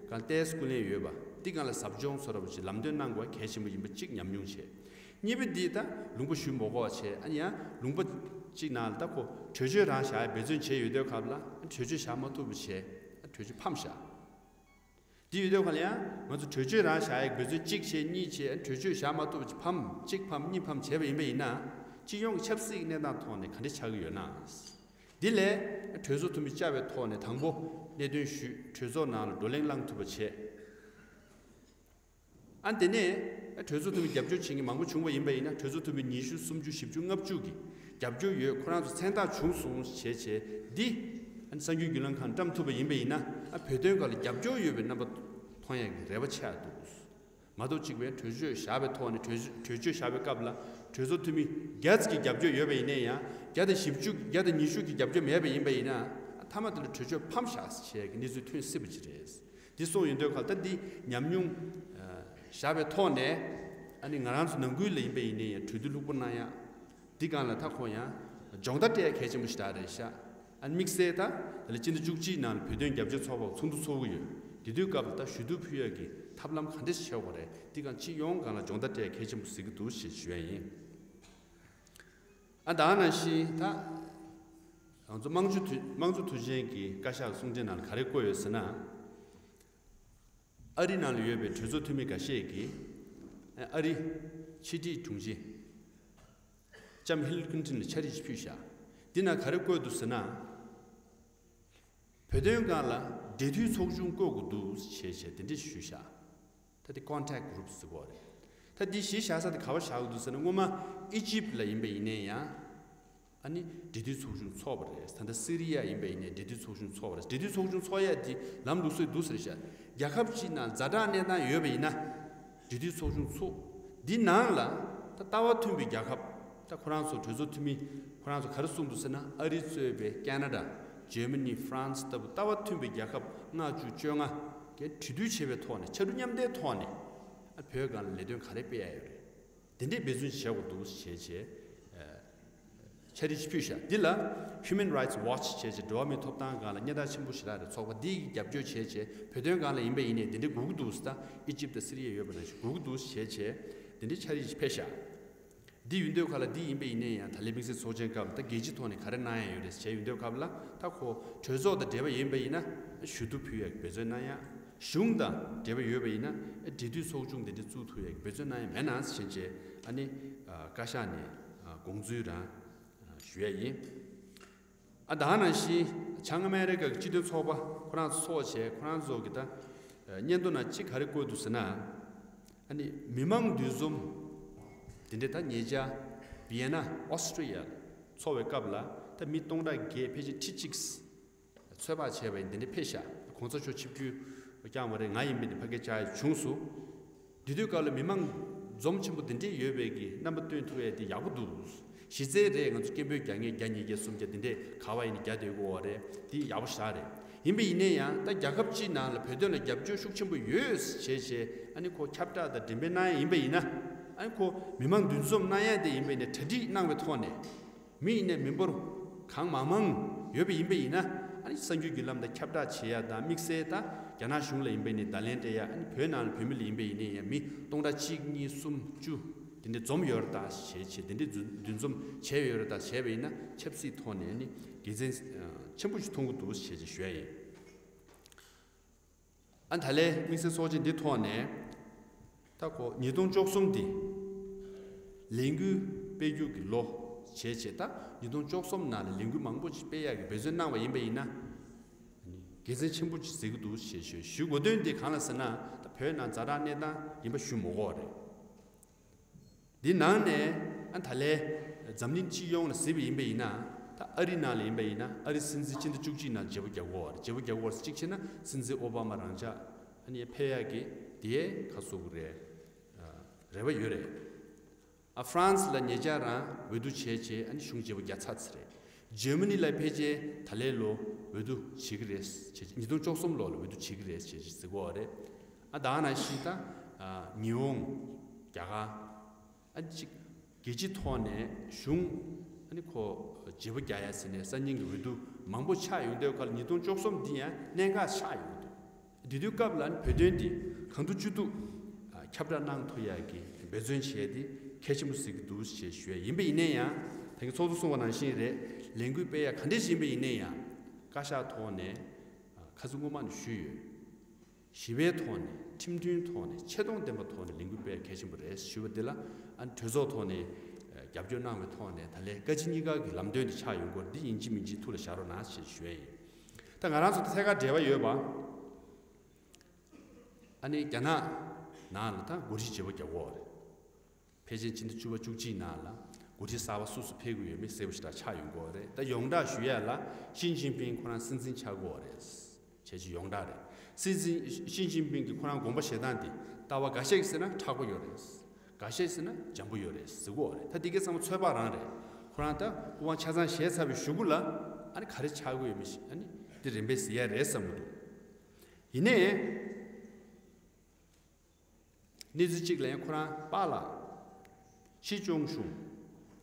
གང་ལྟས་སྐུ་ལན་ཡོད་པ་འདི་སྒང་ལ་ཟབ་སྦྱོང་བཟོ་འདྲ་པོ་ཅིག་ལམ་སྟོན་གནང་དགོས་གལ་ཆེན་པོ་ཡིན་པ་གཅིག་ཉམས་མྱོང་བྱས། གཉིས་པ་འདི་ད་ལུང་པ་ཞུ་མ་དགོས་པ་བྱས། ཨ་ནི་ཡང་ལུང་པ་གཅིག་ནང་ལ་ད་ཁོ་གྲོས་ཆོད་རང་བཞག་ཡ་འབད་བརྩོན་བྱས་ཡོད་དུས་སྐབས་ལ། ཨ་ནི་གྲོས་ཆོད་བཞག་མ་ཐུབ་པ་བྱས། ཨ་གྲོས་ཆོད་ཕམ་བཞག་འདི་ཡོད་དུས་ག་ལ་ཡང་ང་ཚོ་གྲོས་ཆོད་རང་བཞག་ཡག་འབད་བརྩོན་གཅིག་བྱས་གཉིས་བྱས། གྲོས་ཆོད་བཞག་མ་ཐུབ་པ་ཅིག་ཕམ། གཅིག་ཕམ་གཉིས་ཕམ་བྱས་པ་ཡིན་པ་ཡིན་ན། སྤྱི་ཡོངས་ཀྱི་ཆབ་སྲིད་ཀྱི་གནས་སྟངས་ཐོག་ནས་ག་འདྲ་ཆགས་ཀྱི་ཡོད་ན། འདི་ལས་གྲོས་ཚོགས་འཐུས་མི་བཅར་བའི་ཐོག་ནས་དང་པོ་གནད་དོན་ཞུས། གྲོས་ཚོགས་ནང་ལ་བགྲོ་གླེང་གནང་ཐུབ་པ་བྱས། ཨ་དེ་ནས་གྲོས་ཚོགས་འཐུས་མི་རྒྱབ་སྐྱོར་བྱེད་མཁན་མང་པོ་བྱུང་བ་ཡིན་པ་ཡིན་ན། གྲོས་ཚོགས་འཐུས་མི་ཉི་ཤུ་སུམ་ཅུ་བཞི་བཅུ་ལྔ་བཅུ་གིས་རྒྱབ་སྐྱོར་ཡོད། ཁོ་རང་ཚོ་མཚན་རྟགས་བྱུང་སོང་བྱས་བྱས་འདི་ཨ་ནི་གསར་འགྱུར་བརྒྱུད་ལམ་ཁག་བཀྲམ་ཐུབ་པ་ཡིན་པ་ཡིན་ན། ཨ་བོད་དོན་སྒང་ལ་རྒྱབ་སྐྱོར་ཡོད་པའི་རྣམ་པ་མཐོང་ཡག་གི་རེ་བ་ཆེ་ཡག་འདུག་མ་གཏོགས་གཅིག་པའི་གྲོས་ཆོད་བཞག་པའི་ཐོག་ནས། གྲོས་གྲོས་ཆོད་བཞག་པའི་སྐབས་ལ་གྲོས་ཚོགས་འཐུས་མི་བརྒྱ་ཙམ་གྱི་རྒྱབ་སྐྱོར་ཡོད་པ་ཡིན་ན་ཡང་། བརྒྱ་དང་བཞི་བཅུ་བརྒྱ་དང་ཉི་ཤུ་གི་རྒྱབ་སྐྱོར་མེད་པ་ཡིན་པ་ཡིན་ན། ཨ་མཐའ་མ་དེ་ལ་གྲོས་ཆོད་ཕམ་བཞག་ཟེར་བྱས་ཀྱི་གནས་ཚུལ་ཐོན་སྲིད་པ་ཅིག་རེད། འདི་སོང་ཡོང་དུས་ག་ལ་ད་འདི་ཉམས་མྱོང་ཨ་ བཞག་པའི་ཐོག་ནས། ཨ་ནི་ང་རང་ཚོ་ནང་ཁུལ་ལ་ཡིན་པ་ཡིན་ནའི་ཡང་གྲོས་བསྡུར་ལྷུག་པོ་གནང་ཡག་འདི་སྒང་ལ་ད་ཁོ་ཡང་སྦྱོང་བརྡར་སྤྲད་ཡག་གལ་ཆེན་པོ་ཞིག་རེད་ཤག་ཨ་ནི་དམིགས་བསལ་ད་དེ་ལ་སྤྱི་ཟླ་བཅུ་གཅིག་ནང་ལ་བོད་དོན་རྒྱབ་སྐྱོར་ཚོགས་པ་ཚོགས་འདུ་ཚོགས་ཀྱི་ཡོད། དེ་དུས་སྐབས་ལ་ད་ཞུ་གཏུག་ཕུལ་ཡག་གི་ཐབས་ལམ་ག་འདྲ་ཞིག་བྱེད་དགོས་རེད། འདི་སྒང་སྤྱི་ཡོངས་སྒང་ལ་སྦྱོང་བརྡར་སྤྲད་ཡག་གལ་ཆེན་པོ་གཟིགས་ཀྱི་འདུག་ཞེས་ཞུ་ཡ་ཡིན། ཨ་ད་ནང་བཞིན་ད་ང་ཚོ་དམངས་གཙོ་དུས་དམངས་གཙོ་དུས་ཆེན་གྱི་བཀའ་ཤག་གི་གསུང་འཕྲིན་ནང་ལ་ག་རེ་བཀོད་ཡོད་ཟེར་ན། ཨ་རི་ནང་ལ་ཡོད་པའི་གྲོས་ཚོགས་འཐུས་མི་འགའ་ཤས་ཀྱིས་ཨ་རི་ཕྱི་དྲིལ་དྲུང་ཆེ་ལྕམ་ཧིལ་ཁིན་ཏིན་ལ་ཕྱག་བྲིས་ཤིག་ཕུལ་བཞག་འདི་ནང་ག་རེ་བཀོད་འདུག་ཟེར་ན། བོད་དོན་སྒང་ལ་འབྲེལ་མཐུད་ཚོགས་ཆུང་བསྐོ་དགོས་འདུག་ཞེས་བྱས་དེ་འདྲ་ཞུས་བཞག་ད་དེ་ཀོན་ཊེག་གྷུ་རུབ་ཟེར་གོ་རེད། ད་འདི་གཞི་བཞག་ས་དེ་ག་པར་བཞག་དགོས་འདུག་ཟེར་ན། སྔོན་མ་ཨི་ཇིབ་ལ་ཡིན་པ་ཡིན་ནའི་ཡང་། ཨ་ནི་འབྲེལ་མཐུད་ཚོགས་ཆུང་ཚོགས་པ་རེད། ད་ལྟ་སི་རི་ཡ་ཡིན་པ་ཡིན་ནའི་འབྲེལ་མཐུད་ཚོགས་ཆུང་ཚོགས་པ་རེད། འབྲེལ་མཐུད་ཚོགས་ཆུང་ཚོགས་ཡ་དེ་ལམ་ལུགས་སྲོལ་འདུག་ཟེར་བཞག་རྒྱལ་ཁབ་ཅིག་ནང་ཛ་དྲག་གནས་སྟངས་ཡོད་པ་ཡིན་ན། འབྲེལ་མཐུད་ཚོགས་ཆུང་ཚུགས། འདི་ནང་ལ་ད་ལྟ་བ་མཐུན་པའི་རྒྱལ་ཁབ། ད་ཁོ་རང་ཚོ་གྲོས་ཚོགས་འཐུས་མི་ཁོ་རང་ཚོ་ག་རེ་གསུངས་འདུག་ཟེར་ན། ཨ་རི་གཙོས་པའི་ཁེ་ན་ཌ། འཇར་མ་ནི། ཧྥ་རན་སི་ལྟ་བུ་ལྟ་བ་མཐུན་པའི་རྒྱལ་ཁབ་ལྔ་བཅུ་བཅོ་ལྔ་གིས་གྲོས་བསྡུར་བྱས་པའི་ཐོག་ནས། ཕྱར་གྲུ་མཉམ་འདེགས་ཐོག་ནས་ཨ་བོད་སྒང་ལ་ལས་དོན་ག་རེ་སྤེལ་ཡ་ཡོད་རེད། དེ་འདྲའི་འབད་བརྩོན་བྱེད་དགོས་འདུག་ཞེས་བྱས། ཕྱག་བྲིས་ཕུལ་བཞག་འདི་ལ་Human Rights Watch ཞེས་བྱས་འགྲོ་བ་མིའི་ཐོབ་ཐང་སྒང་ལ་སྙན་ཐག་ཆེན་པོ་ཞེ་དྲག་རེད། ཚོགས་པ་འདིས་རྒྱབ་སྐྱོར་བྱས་བྱས་བོད་དོན་སྒང་ལ་ཡིན་པ་ཡིན་ནའི་འདི་འདྲའི་དགོས་ཀྱི་འདུག་ཟེར། ད་ཨི་ཇིབ་དང་སི་རི་ཡ་ཡོད་པ་ནང་བཞིན་དགོས་ཀྱི་འདུག་ཞེས་བྱས་འདི་འདྲའི་ཕྱག་བྲིས་ཕུལ་བཞག་འདི་ཡིན་དུས་སྐབས་ལ། འདི་ཡིན་པ་ཡིན་ནའི་ཡང་ད་ལན་དམིགས་བསལ་ཚོགས་ཆེན་སྐབས་ད་རྒྱལ་སྤྱིའི་ཐོག་ནས་ག་རེ་གནང་ཡ་ཡོད་རེད་ཟེར་བྱས་ཡོང་དུས་སྐབས་ལ། ད་ཁོ་གྲོས་ཚོགས་དང་འབྲེལ་བ་ཡིན་པ་ཡིན་ན་ཞུ་གཏུག་ཕུལ་ཡ་གི་འབད་བརྩོན་གནང་ཡ། གཞུང་དང་འབྲེལ་བ་ཡོད་པ་ཡིན་ན་འབྲེལ་མཐུད་ཚོགས་ཆུང་དེ་འདྲ་བཙུགས་ཐུབ་ཡ་གི་འབད་བརྩོན་གནང་ཡ་མེད་ན་ཞེས་བྱས། ཨ་ནི་བཀའ་ཤག་ནས་དགོངས་ཚུལ་རང་ཞུ་ཡ་ཡིན། ཨ་ད་ནང་བཞིན་བྱང་ཨ་མེ་རི་ཀ་གི་སྤྱི་མཐུན་ཚོགས་པ་ཁོ་རང་ཚོ་ཚོགས་བྱས། ཁོ་རང་ཚོ་གི་ད་སྙན་ཐོ་ནང་གཅིག་ག་རེ་བཀོད་འདུག་ཟེར་ན། ཨ་ནི་མི་མང་འདུ་འཛོམས་དེ་འདྲ་ད་ཉེ་ཆར་བི་ཡེ་ན་ཨོ་སི་ཀྲི་ཡ་ཚོགས་པའི་སྐབས་ལ་ད་མི་སྟོང་ཕྲག་བརྒྱད་ཕལ་ཆེར་ཁྲི་གཅིག་ཚོད་དཔག་བྱས་པ་ཡིན། དེ་འདྲ་ཕེབས་ཤག་གོང་ས་མཆོག་ཆིབས་བསྒྱུར་བསྐྱངས་པ་རེད། ང་ཡིན་པ་ནི་ཕ་གིར་བཅར་ཡ་བྱུང་སོང་། དེ་དུས་སྐབས་ལ་མི་མང་འཛོམས་ཆེན་པོ་དེ་འདྲས་ཡོད་པའི་གི་རྣམ་པ་སྟོན་ཐུབ་ཡ་དེ་ཡག་པོ་འདུག་གཞི་རྩའི་རེད། ང་ཚོ་སྐད་འབོད་རྒྱག་མཁན་བརྒྱ་ཉིས་བརྒྱ་སུམ་བརྒྱ་དེ་འདྲས་ག་པར་ཡིན་ནའི་རྒྱག་བསྡད་ཀྱི་ཡོད་རེད། དེ་ཡག་པོ་ཞེ་དྲག་རེད། ཡིན་པ་ཡིན་ནའི་ཡང་ད་རྒྱལ་ཁབ་ཅིག་ནང་ལ་བོད་དོན་ལ་རྒྱབ་སྐྱོར་ཤུགས་ཆེན་པོ་ཡོད་བྱས་བྱས། ཨ་ནི་ཁོ་ཁྱབ་བསྒྲགས་དང་འགྲེམས་སྤེལ་གནང་ཡ་ཡིན་པ་ཡིན་ན། ཨ་ནི་ཁོ་མི་མང་འདུ་འཛོམས་གནང་ཡ་དེ་ཡིན་པ་ཡིན་ནའི་གྲ་སྒྲིག་གནང་བའི་ཐོག་ནས། མི་ཡིན་ནའི་མི་འབོར་གང་མང་མང་ཡོད་པ་ཡིན་པ་ཡིན་ན། ཨ་ནི་གསར་འགྱུར་བརྒྱུད་ལམ་དང་ཁྱབ་བསྒྲགས་བྱེད་ཡ་དང་། དམིགས་བསལ་ད་རྒྱ་ནག་གཞུང་ལ་ཡིན་པ་ཡིན་ནའི་བརྡ་ལན་སྤྲད་ཡ། ཨ་ནི་བོད་ནང་ལ་བོད་མི་ལ་ཡིན་པ་ཡིན་ནའི་ཡང་མི་སྟོང་ཕྲག་གཅིག་གཉིས་གསུམ་བཅུ་དེ་འདྲ་འཛོམས་ཡོད་རེད་ད་ཞེས་བྱས། དེ་འདྲ་འདུ་འཛོམས་བྱས་ཡོད་རེད་ད་བྱས་པ་ཡིན་ན་ཆབ་སྲིད་ཐོག་ནས་ནི་དགེ་མཚན་ཆེན་པོ་ཞིག་མཐོང་གི་འདུག་ཞེས་བྱས་ཞུ་ཡ་ཡིན། ཨ་ད་ལན་དམིགས་བསལ་ཚོགས་ཆེན་འདི་ཐོག་ནས་ད་ཁོ་ཉིས་སྟོང་བཅུ་གསུམ་འདི་ལས་འགུལ་སྤེལ་རྒྱུ་གི་ལོ་བྱས་བྱས། ད་ཉིས་སྟོང་བཅུ་གསུམ་ནང་ལ་ལས་འགུལ་མང་པོ་ཞིག་སྤེལ་ཡག་གི་འབད་བརྩོན་གནང་བ་ཡིན་པ་ཡིན་ན། དགེ་མཚན་ཆེན་པོ་ཞིག་གཟིགས་ཀྱི་འདུག་ཞེས་ཞུ་ཞུ་དགོས་དོན་དེ་གང་ལ་ཟེར་ན། ད་བོད་ནང་ཛ་དྲག་གནས་སྟངས་ཡིན་པ་ཞུ་མི་དགོས་པ་རེད། འདི་ནང་ནས་ཨ་ད་ལན་འཛམ་གླིང་སྤྱི་ཡོངས་ལ་གཟིགས་པ་ཡིན་པ་ཡིན་ན། ད་ཨ་རི་ནང་ལ་ཡིན་པ་ཡིན་ན་ཨ་རི་སྲིད་འཛིན་སྤྱི་ཟླ་བཅུ་གཅིག་ནང་བརྗེ་པོ་རྒྱག་གི་ཡོད་རེད། བརྗེ་པོ་རྒྱག་གི་ཡོད་རེད། གཅིག་བྱས་ན་སྲིད་འཛིན་ཨོ་བྷ་མ་རང་འཇགས་ཨ་ནི་ཕེབས་ཡག་གི་དེ་ག་སོགས་རེད། རེ་བ་ཡོད་རེད། ཨ་ཧྥ་རན་སི་ལ་ཉེ་ཆར་རང་འོས་བསྡུ་བྱས་བྱས་ཨ་ནི་གཞུང་བརྗེ་པོ་རྒྱག་ཚར་ཚར་རེད། འཇར་མ་ནི་ལ་ཕལ་ཆེར་ད་ལན་ལོ་འོས་བསྡུ་བྱེད་ཀྱི་རེད་བྱས་བྱས། ཉིས་སྟོང་བཅུ་གསུམ་ལོ་ལ་འོས་བསྡུ་བྱེད་ཀྱི་རེད་བྱས་བྱས་ཟེར་གྱི་ཡོད་རེད། ཨ་ད་ག་ནང་བཞིན་ད་ཨ་ཉི་ཧོང་རྒྱ་གར་ཨ་ནི་གཅིག་རྒྱལ་སྤྱིའི་ཐོག་ནས་གཞུང་ཨ་ནི་ཁོ་བརྗེ་པོ་རྒྱག་ཡ་ཟེར་ནས་སང་ཉིན་གྱི་འོས་བསྡུ་མང་པོ་ཆགས་ཡོང་དུས་སྐབས་ལ་ཉིས་སྟོང་བཅུ་གསུམ་འདི་ཡང་གནད་འགག་ཆགས་ཡོང་གི་འདུག་དེ་དུས་སྐབས་ལ་ནི་བོད་དོན་འདི་གང་ཐུབ་ཅི་ཐུབ་ཁྱབ་བསྒྲགས་གནང་ཐུབ་ཡག་གི་འབད་བརྩོན་བྱས་ཏེ་གལ་ཆེན་པོ་གཟིགས་ཀྱི་འདུག་ཞེས་ཞུ་ཡ་ཡིན་པ་ཡིན་ན་ཡང་། ད་གིན་ཚོགས་གཙོ་གསུངས་པ་ནང་བཞིན་རེད། ལས་འགུལ་སྤེལ་ཡ་ག་འདྲས་ཡིན་པ་ཡིན་ན་ཡང་བཀའ་ཤག་ཐོག་ནས་ཁ་སང་སྔོན་མ་ནས་ཞུས་ཡོད། ཞི་བའི་ཐོག་ནས་ཁྲིམས་མཐུན་ཐོག་ནས་ཆེ་མཐོང་ལྡན་པའི་ཐོག་ནས་ལས་འགུལ་སྤེལ་ཡ་གལ་ཆེན་པོ་རེད་ཞུས་པ་འདི་ལ། ཨ་ནི་གྲོས་ཚོགས་ཐོག་ནས་རྒྱབ་སྐྱོར་གནང་བའི་ཐོག་ནས་ད་ལན་བཀའ་སྤྱི་གཉིས་ཀ་གི་ལམ་སྟོན་དེ་ཆགས་ཡོང་སྐོར་འདི་ཡིན་གཅིག་མིན་གཅིག་ཐུགས་ལ་བཞག་རོགས་གནང་ཞེས་ཞུ་ཡ་ཡིན། ད་ང་རང་ཚོ་ཐད་ཀར་འབྲེལ་བ་ཡོད་པ། ཨ་ནི་རྒྱ་ནག་ནང་ལ་ད་འགོ་ཁྲིད་བརྗེ་པོ་རྒྱག་གི་ཡོད་རེད། ཕལ་ཆེར་སྤྱི་ཟླ་བཅུ་པ་བཅུ་གཅིག་ནང་ལ་འགོ་ཁྲིད་གསར་པ་སུ་སུ་ཕེབས་ཀྱི་ཡོད་མེད་གསལ་པོ་ཞེ་དྲག་ཆགས་ཡོང་གི་ཡོད་རེད། ད་ཡོངས་གྲགས་ཞུ་ཡ་ལ་ཞི་ཅིན་ཕིང་ཁོ་རང་སྲིད་འཛིན་ཆགས་ཀྱི་ཡོད་རེད། བྱས་ཙང་ཡོངས་གྲགས་རེད། སྲིད་འཛིན་ཞི་ཅིན་ཕིང་གི་ཁོ་རང་དགོངས་པ་བཞེས་སྟངས་དེ་ལྟ་བ་འགའ་ཤས་ཀྱིས་ཟེར་ན་མཁྲེགས་པོ་ཡོད་རེད། འགའ་ཤས་ཀྱིས་ཟེར་ན་འཇམ་པོ་ཡོད་རེད་ཟེར་གྱི་ཡོད་རེད། ད་འདི་གའི་ཚང་མ་ཚོད་དཔག་རང་རེད། ཁོ་རང་ད་སྐུ་དབང་ཆ་ཚང་བཞེས་ཚར་བའི་གཞུག་གུ་ལ་ཨ་ནི་ག་རེ་ཆགས་ཀྱི་ཡོད་མེད་ཞིག་ཨ་ནི་འདི་རིམ་པས་གཟིགས་ཡ་རེད་བསམ་གྱི་འདུག་ཡིན་ནའི། གནས་ཚུལ་གཅིག་ལ་ཡང་ཁོ་རང་པཱ་ལགས་ཕྱིས་བྱུང་བྱུང་།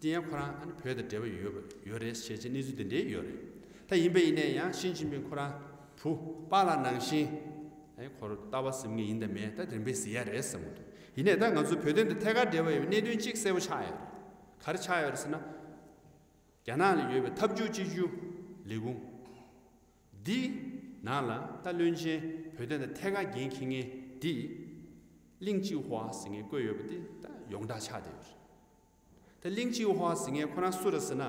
དེ་ཡང་ཁོ་རང་ཨ་ནི་བོད་དང་འབྲེལ་བ་ཡོད་པ་ཡོད་རེད་ཞེས་བྱས་གནས་ཚུལ་དེ་འདྲའི་ཡོད་རེད། ད་ཡིན་པ་ཡིན་ནའི་ཡང་ཞི་ཅིན་ཕིང་ཁོ་རང་བུ་པཱ་ལགས་ནང་བཞིན་ཨ་ནི་ཁོར་ལྟ་བ་ཟིན་མཁན་ཡིན་དང་མེད་ད་རིམ་པས་ཟིན་ཡ་རེད་བསམ་གྱི་འདུག་ཡིན་ནའི་ད་ང་ཚོ་བོད་དོན་དང་ཐད་ཀར་འབྲེལ་བ་ཡོད་པའི་གནད་དོན་གཅིག་གསལ་པོ་ཆགས་ཡོད་རེད། ག་རེ་ཆགས་ཡོད་རེད་ཟེར་ན། རྒྱ་ནག་ལ་ཡོད་པའི་འཐབ་ཕྱོགས་གཅིག་གྱུར་ལས་ཁུངས་འདི་ནང་ལ་ད་བློན་ཆེན་བོད་དོན་དང་ཐད་ཀར་འགན་འཁྱེར་མཁན་འདི་ལིང་ཅི་ཧྭ་ཟེར་མཁན་བསྐོས་ཡོད་པ་འདི་ད་ཡོངས་གྲགས་ཆགས་བསྡད་ཡོད་རེད། ད་ལིང་ཅི་ཧྭ་ཟེར་མཁན་ཁོ་རང་སུ་རེད་ཟེར་ན།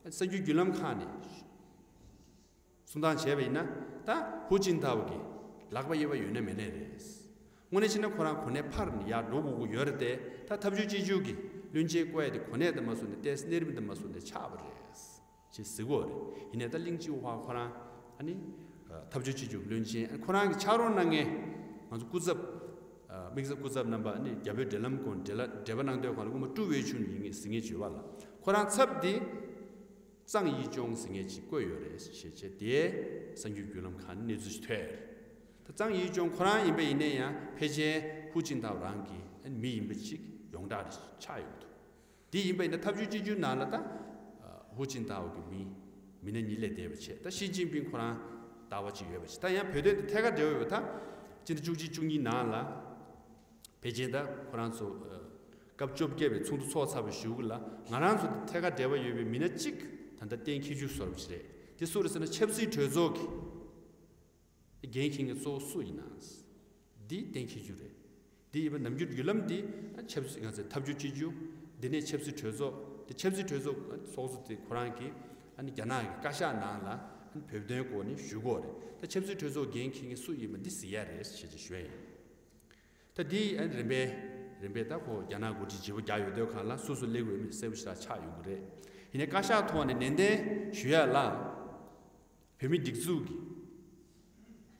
གསར་འགྱུར་བརྒྱུད་ལམ་ཁག་ནས་གསུང་སྟངས་བྱས་པ་ཡིན་ན་ད་ཧུའུ་ཅིན་ཐའོ་གི་ལག་པ་གཡས་པ་ཡོད་ན་མེད་ན་རེད། དངོས་གནས་བྱས་ན་ཁོ་རང་གོ་གནས་ཕར་ནས་ཡར་འགྲོ་དགོས་ཀྱི་ཡོད་རེད་དེ། ད་འཐབ་ཕྱོགས་གཅིག་གྱུར་གྱི་བློན་ཆེན་བསྐོ་ཡ་དེ་གོ་གནས་དང་མ་སོང་ནས་ཏོག་ཙམ་གནས་རིམ་དང་མ་སོང་ནས་ཆགས་པ་རེད། ཅེས་ཟེར་གྱི་ཡོད་རེད། ཡིན་ནའི་ད་ལིང་ཅི་ཧྭ་ཁོ་རང་ཨ་ནི་འཐབ་ཕྱོགས་གཅིག་གྱུར་བློན་ཆེན་ཁོ་རང་གི་ཕྱག་རོགས་གནང་མཁན་ང་ཚོ་སྐུ་ཚབ་དམིགས་བསལ་སྐུ་ཚབ་རྣམ་པ་ཨ་ནི་རྒྱ་བོད་འབྲེལ་ལམ་སྐོར་འབྲེལ་ལ་འབྲེལ་བ་གནང་དོན་གང་ལ་སྔོན་མ་ཀྲུའུ་ཝེ་ཆུན་ཡིན་ངེས་ཟེར་མཁན་བྱོས་པ་ལ་ཁོ་རང་ཚབ་དེ་ཙང་དབྱི་ཅུང་ཟེར་མཁན་ཅིག་བསྐོས་ཡོད་རེད་ཞེས་བྱས་དེ་གསར་འགྱུར་བརྒྱུད་ལམ་ཁག་ནས་གནས་ཚུལ་ཞིག་ཐོན་ཡོད་རེད། ད་ཙང་དབྱི་ཅུང་ཁོ་རང་ཡིན་པ་ཡིན་ན་ཡང་ཕལ་ཆེར་ཧུའུ་ཅིན་ཐའོ་རང་གི་ཨ་ནི་མི་ཡིན་པ་ཅིག་ཡོངས་གྲགས་རེ་ཆགས་ཡོད་འདུག་དེ་ཡིན་པ་ཡིན་ན་འཐབ་ཕྱོགས་གཅིག་གྱུར་ནང་ལ་ད་ཧུའུ་ཅིན་ཐའོ་གི་མི་མི་སྣ་གཉིས་སླེབས་བསྡད་པ་བྱས། ད་ཞི་ཅིན་ཕིང་ཁོ་རང་ལྟ་བ་ཅིག་ཡོད་པ་བྱས། ད་ཡང་བོད་དོན་དང་ཐད་ཀར་འབྲེལ་བ་ཡོད་པ་ད་སྤྱི་ཟླ་བཅུ་གཅིག་བཅུ་གཉིས་ནང་ལ་ཕལ་ཆེར་ད་ཁོ་རང་ཚོ་སྐབས་བཅོ་བརྒྱད་པའི་ཚོགས་འདུ་ཚོགས་ཚར་བའི་གཞུག་ལ་ང་རང་ཚོ་དང་ཐད་ཀར་འབྲེལ་བ་ཡོད་པའི་མི་སྣ་གཅིག་ད་ལྟ་གཏན་འཁེལ་རྒྱུ་བཟོ་འདྲ་ཅིག་རེད། དེ་སུ་རེད་ཟེར་ན་ཆབ་སྲིད་གྲོས་ཚོགས་ཀྱི་འགན་འཁྱེར་མཁན་གཙོ་བོ་སུ་ཡིན་ན། འདི་གཏན་འཁེལ་རྒྱུ་རེད། འདི་ཡིན་པ་ནམ་རྒྱུན་བརྒྱུད་ལམ་འདི་ཆབ་སྲིད་ང་ཚོའི་འཐབ་ཇུས་གཅིག་གྱུར། འདི་ནས་ཆབ་སྲིད་གྲོས་ཚོགས། འདི་ཆབ་སྲིད་གྲོས་ཚོགས་ཚོགས་གཙོ་དེ་ཁོ་རང་གིས་ཨ་ནི་རྒྱ་ནག་གི་བཀའ་ཤག་ནང་ལ་ཨ་ནི་བོད་དོན་སྐོར་ནས་ཞུ་དགོས་རེད། ད་ཆབ་སྲིད་གྲོས་ཚོགས་འགན་འཁྱེར་མཁན་སུ་ཡིན་པ་འདི་གཟིགས་ཡ་རེད་ཞེས་ཀྱི་ཞུ་ཡ་ཡིན། ད་འདི་ཨ་ནི་རིམ་པས་རིམ་པས་ད་ཁོ་རྒྱ་ནག་འགོ་ཁྲིད་བརྗེ་པོ་རྒྱག་ཡོད་དུས་གང་ལ་སུ་སུ་སླེབས་དགོས་མིན་གསལ་པོ་ཞེ་དྲག་ཆགས་ཡོང་གི་རེད། ཡིན་ནའི་བཀའ་ཤག་ཐོག་ནས་ནན་ཏན་ཞུ་ཡ་ལ། བོད་མི་སྒྲིག་འཛུགས་ཀྱི་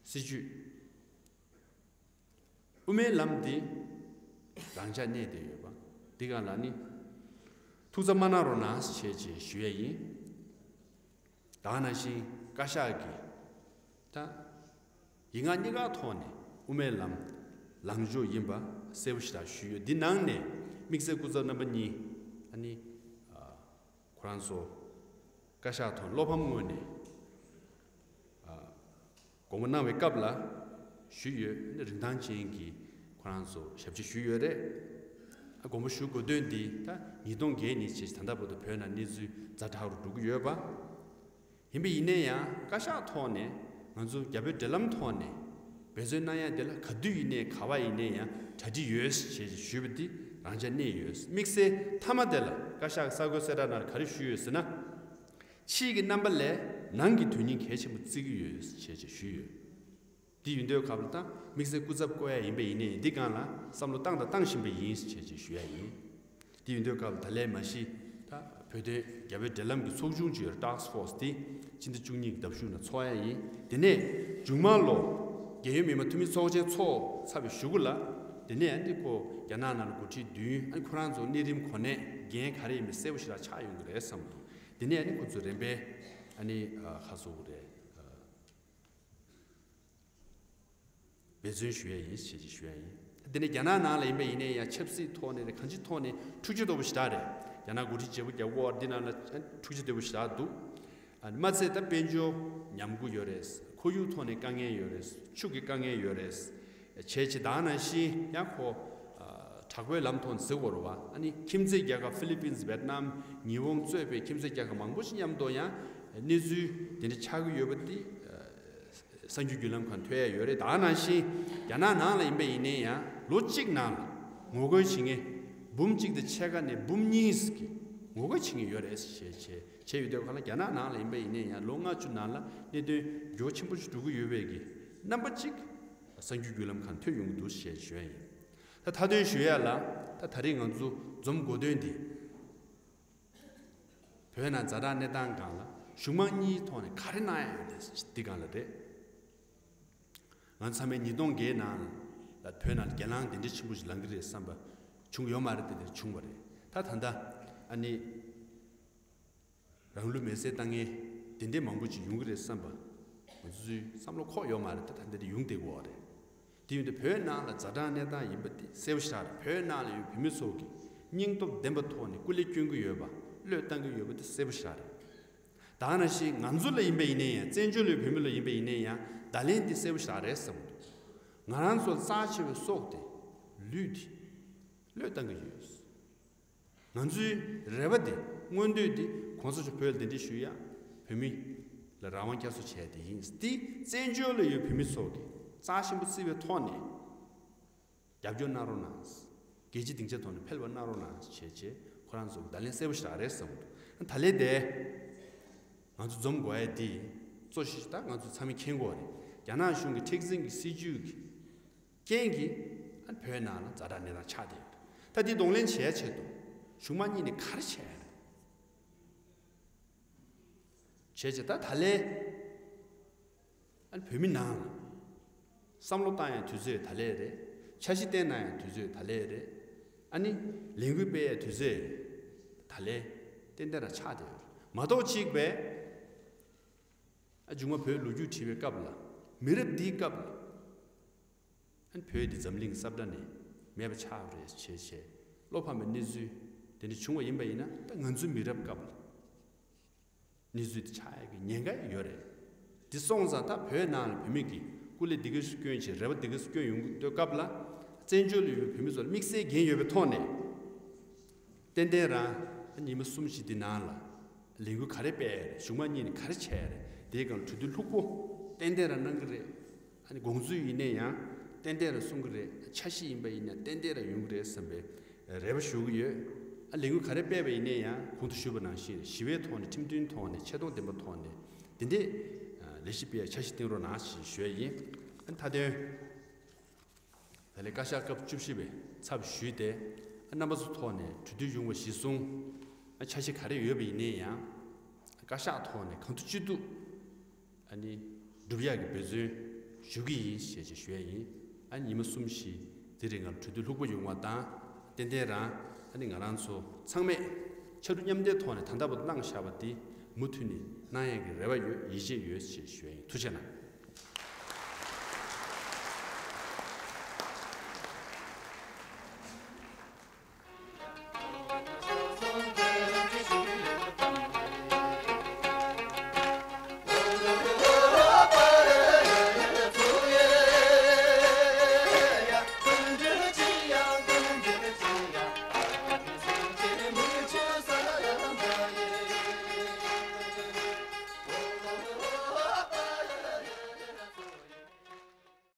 སྲིད་བྱུས་དབུ་མའི་ལམ་འདི་རང་འཇགས་གནས་བསྡད་ཡོད་པ་འདི་གང་ལ་ནི་ཐུགས་འཚབ་མ་གནང་རོགས་གནང་ཞེས་བྱས་ཞུ་ཡས་ཡིན། ད་ག་ནང་བཞིན་བཀའ་ཤག་གིས་ད་ཡིག་ངག་གཉིས་ཀ་ཐོག་ནས་དབུ་མའི་ལམ་ལངས་ཕྱོགས་ཡིན་པ་གསལ་པོ་ཞེ་དྲག་ཞུས་ཡོད། འདི་ནང་ནས་དམིགས་བསལ་སྐུ་ཚབ་རྣམ་པ་གཉིས་ཨ་ནི། ཁོ་རང་ཚོ་བཀའ་ཤག་ཐོག་བློ་ཕམ་ངོས་ནས་དགོངས་པ་གནང་བའི་སྐབས་ལ་ཞུས་ཡོད། རིན་ཐང་ཅན་གྱི་ཁོ་རང་ཚོ་ཞབས་ཕྱི་ཞུས་ཡོད་རེད། དགོངས་པ་ཞུ་དགོས་དོན་འདི་ད་ཉིས་སྟོང་བརྒྱད་ནས་བྱས་ད་ལྟ་བར་དུ་བོད་ནང་གནས་ཚུལ་ཛ་དྲག་རུ་འགྲོ་གི་ཡོད་པ། ཡིན་པ་ཡིན་ན་ཡང་བཀའ་ཤག་ཐོག་ནས་ང་ཚོ་རྒྱ་བོད་འབྲེལ་ལམ་ཐོག་ནས་འབད་བརྩོན་གནང་ཡ་དེ་ལ་ག་དུས་ཡིན་ནའི་ག་བ་ཡིན་ནའི་ཡང་གྲ་སྒྲིག་ཡོད་ཞེས་ཞུས་པ་འདི་རང་འཇགས་གནས་ཡོད། དམིགས་བསལ་མཐའ་མ་དེ་ལ་བཀའ་ཤག་གི་གསར་འགོད་གསལ་བསྒྲགས་ནང་ལ་ག་རེ་ཞུས་ཡོད་ཟེར་ན། ཕྱིའི་གི་རྣམ་པ་ལས་ནང་གི་དོན་སྙིང་གལ་ཆེན་པོ་བརྩི་གི་ཡོད་ཞེས་ཞུས་ཡོད། འདི་ཡིན་དུས་སྐབས་ལ་ད་དམིགས་བསལ་སྐུ་ཚབ་བསྐོ་ཡ་ཡིན་པ་ཡིན་ནའི་འདི་སྒང་ལ་བསམ་བློ་བཏང་དང་བཏང་བཞིན་པ་ཡིན་ཞེས་ཞུ་ཡ་ཡིན། དེ་ཡིན་དུས་སྐབས་ད་ལན་མ་གཞི་ད་བོད་དོན་རྒྱ་བོད་འབྲེལ་ལམ་གྱི་ཚོགས་ཆུང་ཅིག་ཡོད་རེད། ཊཱག་སི་ཕོར་སི་དེ་སྤྱི་ཟླ་བཅུ་གཉིས་ཀྱི་ཟླ་གཞུག་ནང་ཚོགས་ཡ་ཡིན། དེ་ནས་མཇུག་མ་ལོ་རྒྱལ་ཡོངས་མི་དམངས་འཐུས་མི་ཚོགས་ཆེན་ཚོགས་ཚར་བའི་གཞུག་གུ་ལ་དེ་ནས་ཨ་ནི་ཁོ་རྒྱ་ནག་ནང་ལ་འགོ་ཁྲིད་བདུན་ཨ་ནི་ཁོ་རང་ཚོ་གནས་རིམ་གོ་གནས་འགན་ག་རེ་ཡིན་མིན་གསལ་པོ་ཞེ་དྲག་ཆགས་ཡོང་གི་རེད་བསམ་འདུག་དེ་ནས་ཨ་ནི་ཁོ་ཚོ་རིམ་པས་ཨ་ནི་ཁ་གསོ་གི་རེད། འབད་བརྩོན་ཞུ་ཡ་ཡིན་ཞེས་ཞུ་ཡ་ཡིན། དེ་ནས་རྒྱ་ནག་ནང་ལ་ཡིན་པ་ཡིན་ནའི་ཡང་ཆབ་སྲིད་ཐོག་ནས་རེད། གང་ཅིའི་ཐོག་ནས་འཁྲུག་ཆ་དོད་པོ་ཞེ་དྲག་རེད། རྒྱ་ནག་འགོ་ཁྲིད་བརྗེ་པོ་རྒྱག་དགོས་འདི་ནང་ལ་འཁྲུག་ཆ་དོད་པོ་ཞེ་དྲག་འདུག་མ་ཚད་ད་དཔལ་འབྱོར་ཉམས་རྒུད་ཡོད་རེད། ཁོར་ཡུག་ཐོག་ནས་དཀའ་ངལ་ཡོད་རེད། ཕྱུགས་ཀྱི་དཀའ་ངལ་ཡོད་རེད། བྱས་བྱས་ད་ནང་བཞིན་ཡང་ཁོ་དྲག་པོའི་ལམ་ཐོག་ནས་ཟེར་དགོས་རེད་བ། ཨ་ནི་ཁྱིམ་མཚེས་རྒྱལ་ཁབ་ཧྥི་ལི་པིན་སི་ཝེད་ནམ་ཉི་ཧོང་གཙོས་པའི་ཁྱིམ་མཚེས་རྒྱལ་ཁབ་མང་པོ་ཞིག་མཉམ་དུ་ཡང་གནས་ཚུལ་དེ་འདྲ་ཆགས་ཀྱི་ཡོད་པ་འདི། གསར་འགྱུར་བརྒྱུད་ལམ་ཁག་ཐོན་ཡ་ཡོད་རེད། ད་ནང་བཞིན་རྒྱ་ནག་ནང་ལ་ཡིན་པ་ཡིན་ནའི་ཡང་ལོ་གཅིག་ནང་ལ་ངོ་རྒོལ་བྱེད་མཁན་འབུམ་གཅིག་དང་ཕྱེད་ཀ་ནས་འབུམ་གཉིས་ཀྱི་ངོ་རྒོལ་བྱེད་མཁན་ཡོད་རེད་ཞེས་བྱས་བྱས་ཡོད་དུས་གང་ལ་རྒྱ་ནག་ནང་ལ་ཡིན་པ་ཡིན་ནའི་ཡང་ལོ་ལྔ་བཅུ་ནང་ལ་གནད་དོན་འགྱུར་བ་ཆེན་པོ་ཞིག་འགྲོ་གི་ཡོད་པའི་གི་རྣམ་པ་གཅིག་གསར་འགྱུར་བརྒྱུད་ལམ་ཁག་ཐོན་ཡོང་གི་འདུག་ཞེས་ཞུ་ཡ་ཡིན། ད་མཐའ་དོན་ཞུ་ཡ་ལ་ད་ད་རེས་ང་ཚོ་འཛོམས་དགོས་དོན་འདི། བོད་ནང་ཛ་དྲག་གནས་སྟངས་སྒང་ལ་གཞུང་མང་གཉིས་ཐོག་ནས་ག་རེ་གནང་ཡ་ཡོད་རེད་འདི་སྒང་ལ་རེད། ང་ཚང་མས་ཉིས་སྟོང་བརྒྱད་ནང་ལ་བོད་ནང་ལ་སྒེར་ལངས་དེ་འདྲ་ཆེན་པོ་ཞིག་ལང་གི་རེད་བསམ་པ་བྱུང་ཡོད་མ་རེད། དེ་འདྲ་བྱུང་བ་རེད། ད་ད་ལྟ་ཨ་ནི་རང་ལུས་མེར་སྲེག་བཏང་མཁན་དེ་འདྲ་མང་པོ་ཞིག་ཡོང་གི་རེད་བསམ་པ་ང་ཚོའི་བསམ་བློ་འཁོར་ཡོད་མ་རེད། ད་ད་འདི་འདྲ་ཡོང་བསྡད་ཀྱི་ཡོད་རེད། དེ་ཡིན་དུས་བོད་ནང་ལ་ཛ་དྲག་གནས་སྟངས་ཡིན་པ་དེ་གསལ་པོ་ཞིག་རེད། བོད་ནང་ལ་ཡོད་བོད་མི་ཚོ་གིས་སྙིང་སྟོབས་ལྡན་པ་ཐོག་ནས་སྐུ་ལས་སྐྱོན་གྱི་ཡོད་པ། བློས་བཏང་གི་ཡོད་པ་དེ་གསལ་པོ་ཞིག་རེད། ད་ག་ནང་བཞིན་ང་ཚོ་ལ་ཡིན་པ་ཡིན་ན་ཡང་། བཙན་བྱོལ་ལ་ཡོད་བོད་མི་ལ་ཡིན་པ་ཡིན་ན་ཡང་། བརྡ་ལན་འདི་གསལ་པོ་ཞིག་རེད་བསམ་གྱི་འདུག་ང་རང་ཚོ་ལ་རྩ་ཆེ་བའི་སྲོག་དེ། ལུས་དེ་བློས་བཏང་གི་ཡོད། ང་ཚོའི་རེ་བ་དེ། མངོན་འདོད་དེ། གོང་ས་མཆོག་བོད་ལ་གདན་འདྲེན་ཞུ་ཡ། བོད་མི་ལ་རང་དབང་བསྐྱར་གསོ་བྱས་དེ་ཡིན། དེ་བཙན་བྱོལ་ལ་ཡོད་བོད་མི་ཚོ་གིས་རྩ་ཆེན་པོ་བརྩི་བའི་ཐོག་ནས་རྒྱབ་སྐྱོར་གནང་རོགས་གནང་། རྒྱལ་སྤྱིའི་སྡིངས་ཆའི་ཐོག་ནས་ཕེབས་པ་གནང་རོགས་གནང་བྱས་བྱས། ཁོ་རང་ཚོ་གི་བརྡ་ལན་གསལ་པོ་ཞིག་རག་རེད་བསམ་གྱི་འདུག་ད་ལན་དེ་ང་ཚོ་འཛོམས་དགོས་ཡ་དེ་གཙོ་ཆེ་ཤོས་ད་ང་ཚོ་ཚང་མས་མཁྱེན་གྱི་ཡོད་རེད། རྒྱ་ནག་གཞུང་གི་མཁྲེགས་འཛིན་གྱི་སྲིད་བྱུས་ཀྱི་རྐྱེན་གྱིས། ཨ། བོད་ནང་ལ་ཛ་དྲག་གནས་སྟངས་ཆགས་བསྡད་ཡོད། ད་འདི་གདོང་ལེན་བྱེད་ཡ་ཆེད་དུ་གཞུང་མང་གཉིས་ནས་ག་རེ་བྱས་ཡ་རེད། བྱས་བྱས་ད་ད་ལན། ཨ། བོད་མི་ནང་ལ་བསམ་བློ་བཏང་ཡ་དུས་ཚོད་ད་ལན་རེད། འཆར་གཞི་བཏིང་གནང་ཡ་དུས་ཚོད་ད་ལན་རེད། ཨ་ནི་ལས་འགུལ་སྤེལ་ཡ་དུས་ཚོད་ད་ལན་ཏན་ཏན་རང་ཆགས་བསྡད་ཡོད་རེད། མ་གཏོགས་གཅིག་པས། ཨ། མཇུག་མ་བོད་ལོ་རྒྱུས་བྲིས་པའི་སྐབས་ལ། མི་རབས་འདིའི་སྐབས་ལ། ཨ། བོད་འདི་འཛམ་གླིང་གི་ས་བཀྲ་ནས་མེད་པ་ཆགས་པ་རེད་བྱས་བྱས། བློ་ཕམ་པའི་གནས་ཚུལ་དེ་འདྲ་བྱུང་བ་ཡིན་པ་ཡིན་ན། ད་ང་ཚོའི་མི་རབས་སྐབས་ལ་གནས་ཚུལ་དེ་ཆགས་ཡ་གི་ཉེན་ཁ་ཡོད་རེད། དེ་སོང་ཙང་ད་བོད་ནང་ལ་བོད་མི་གིས་སྐུ་ལས་འདི་ག་སྐྱོན་བྱས། རེ་བ་འདི་ག་སྐྱོན་ཡོང་གི་འདོད་སྐབས་ལ། བཙན་བྱོལ་ལ་ཡོད་པའི་བོད་མི་ཚོ་ལ་དམིགས་བསལ་འགན་ཡོད་པའི་ཐོག་ནས། ཏན་ཏན་རང་ཉི་མ་གསུམ་བཞི་འདི་ནང་ལ་ལས་འགུལ་ག་རེ་སྤེལ་ཡ་རེད། གཞུང་མང་གཉིས་ནས་ག་རེ་བྱས་ཡ་རེད། དེའི་སྒང་ལ་གྲོས་བསྡུར་ལྷུག་པོ་ཏན་ཏན་རང་གནང་གི་རེད། ཨ་ནི་དགོངས་ཚུལ་ཡིན་ན་ཡང་ཏན་ཏན་རང་གསུང་གི་རེད། འཆར་གཞི་ཡིན་པ་ཡིན་ན་ཏན་ཏན་རང་ཡོང་གི་རེད་བསམ་པའི་རེ་བ་ཞུ་གི་ཡོད། ཨ། ལས་འགུལ་ག་རེ་སྤེལ་བ་ཡིན་ན་ཡང་གོང་དུ་ཞུས་པ་ནང་བཞིན་ཞི་བའི་ཐོག་ནས། ཁྲིམས་མཐུན་ཐོག་ནས། ཆེ་མཐོང་ལྡན་པའི་ཐོག་ནས་དེ་འདྲས་ལས་གཞི་སྤེལ་ཡ་འཆར་གཞི་བཏིང་རོགས་གནང་ཞེས་ཞུ་ཡ་ཡིན། ཨ། མཐའ་དོན། ད་ལན་བཀའ་ཤག་སྐབས་བཅུ་བཞི་པའི་ཚབ་ཞུས་ཏེ། ཨ། རྣམ་པ་ཚོ་ཐོག་ནས་གྲོས་བསྡུར་ཡོང་བ་གཞིར་བཟུང་། ཨ། འཆར་གཞི་ག་རེ་ཡོད་པ་ཡིན་ནའི་ཡང་། བཀའ་ཤག་ཐོག་ནས་གང་ཐུབ་ཅི་ཐུབ། ཨ་ནི་སྒྲུབ་ཡག་གི་འབད་བརྩོན་ཞུ་གི་ཡིན་ཞེས་ཞུ་ཡ་ཡིན། ཨ། ཉི་མ་གསུམ་བཞི་དེ་རིང་ང་ལ་གྲོས་བསྡུར་ལྷུག་པོ་ཡོང་བ་དང་། ཏན་ཏན་རང་ཨ་ནི་ང་རང་ཚོ་ཚང་མས་ཕྱར་གྲུ་མཉམ་འདེགས་ཐོག་ནས་ད་ལྟ་བར་དུ་གནང་བཞག་པ་དེ་མུ་མཐུད་ནས་གནང་ཡག་གི་རེ་བ་ཡོད། ཡིད་ཆེས་ཡོད་ཞེས་ཞུ་ཡ་ཡིན། ཐུགས་རྗེ་གནང་།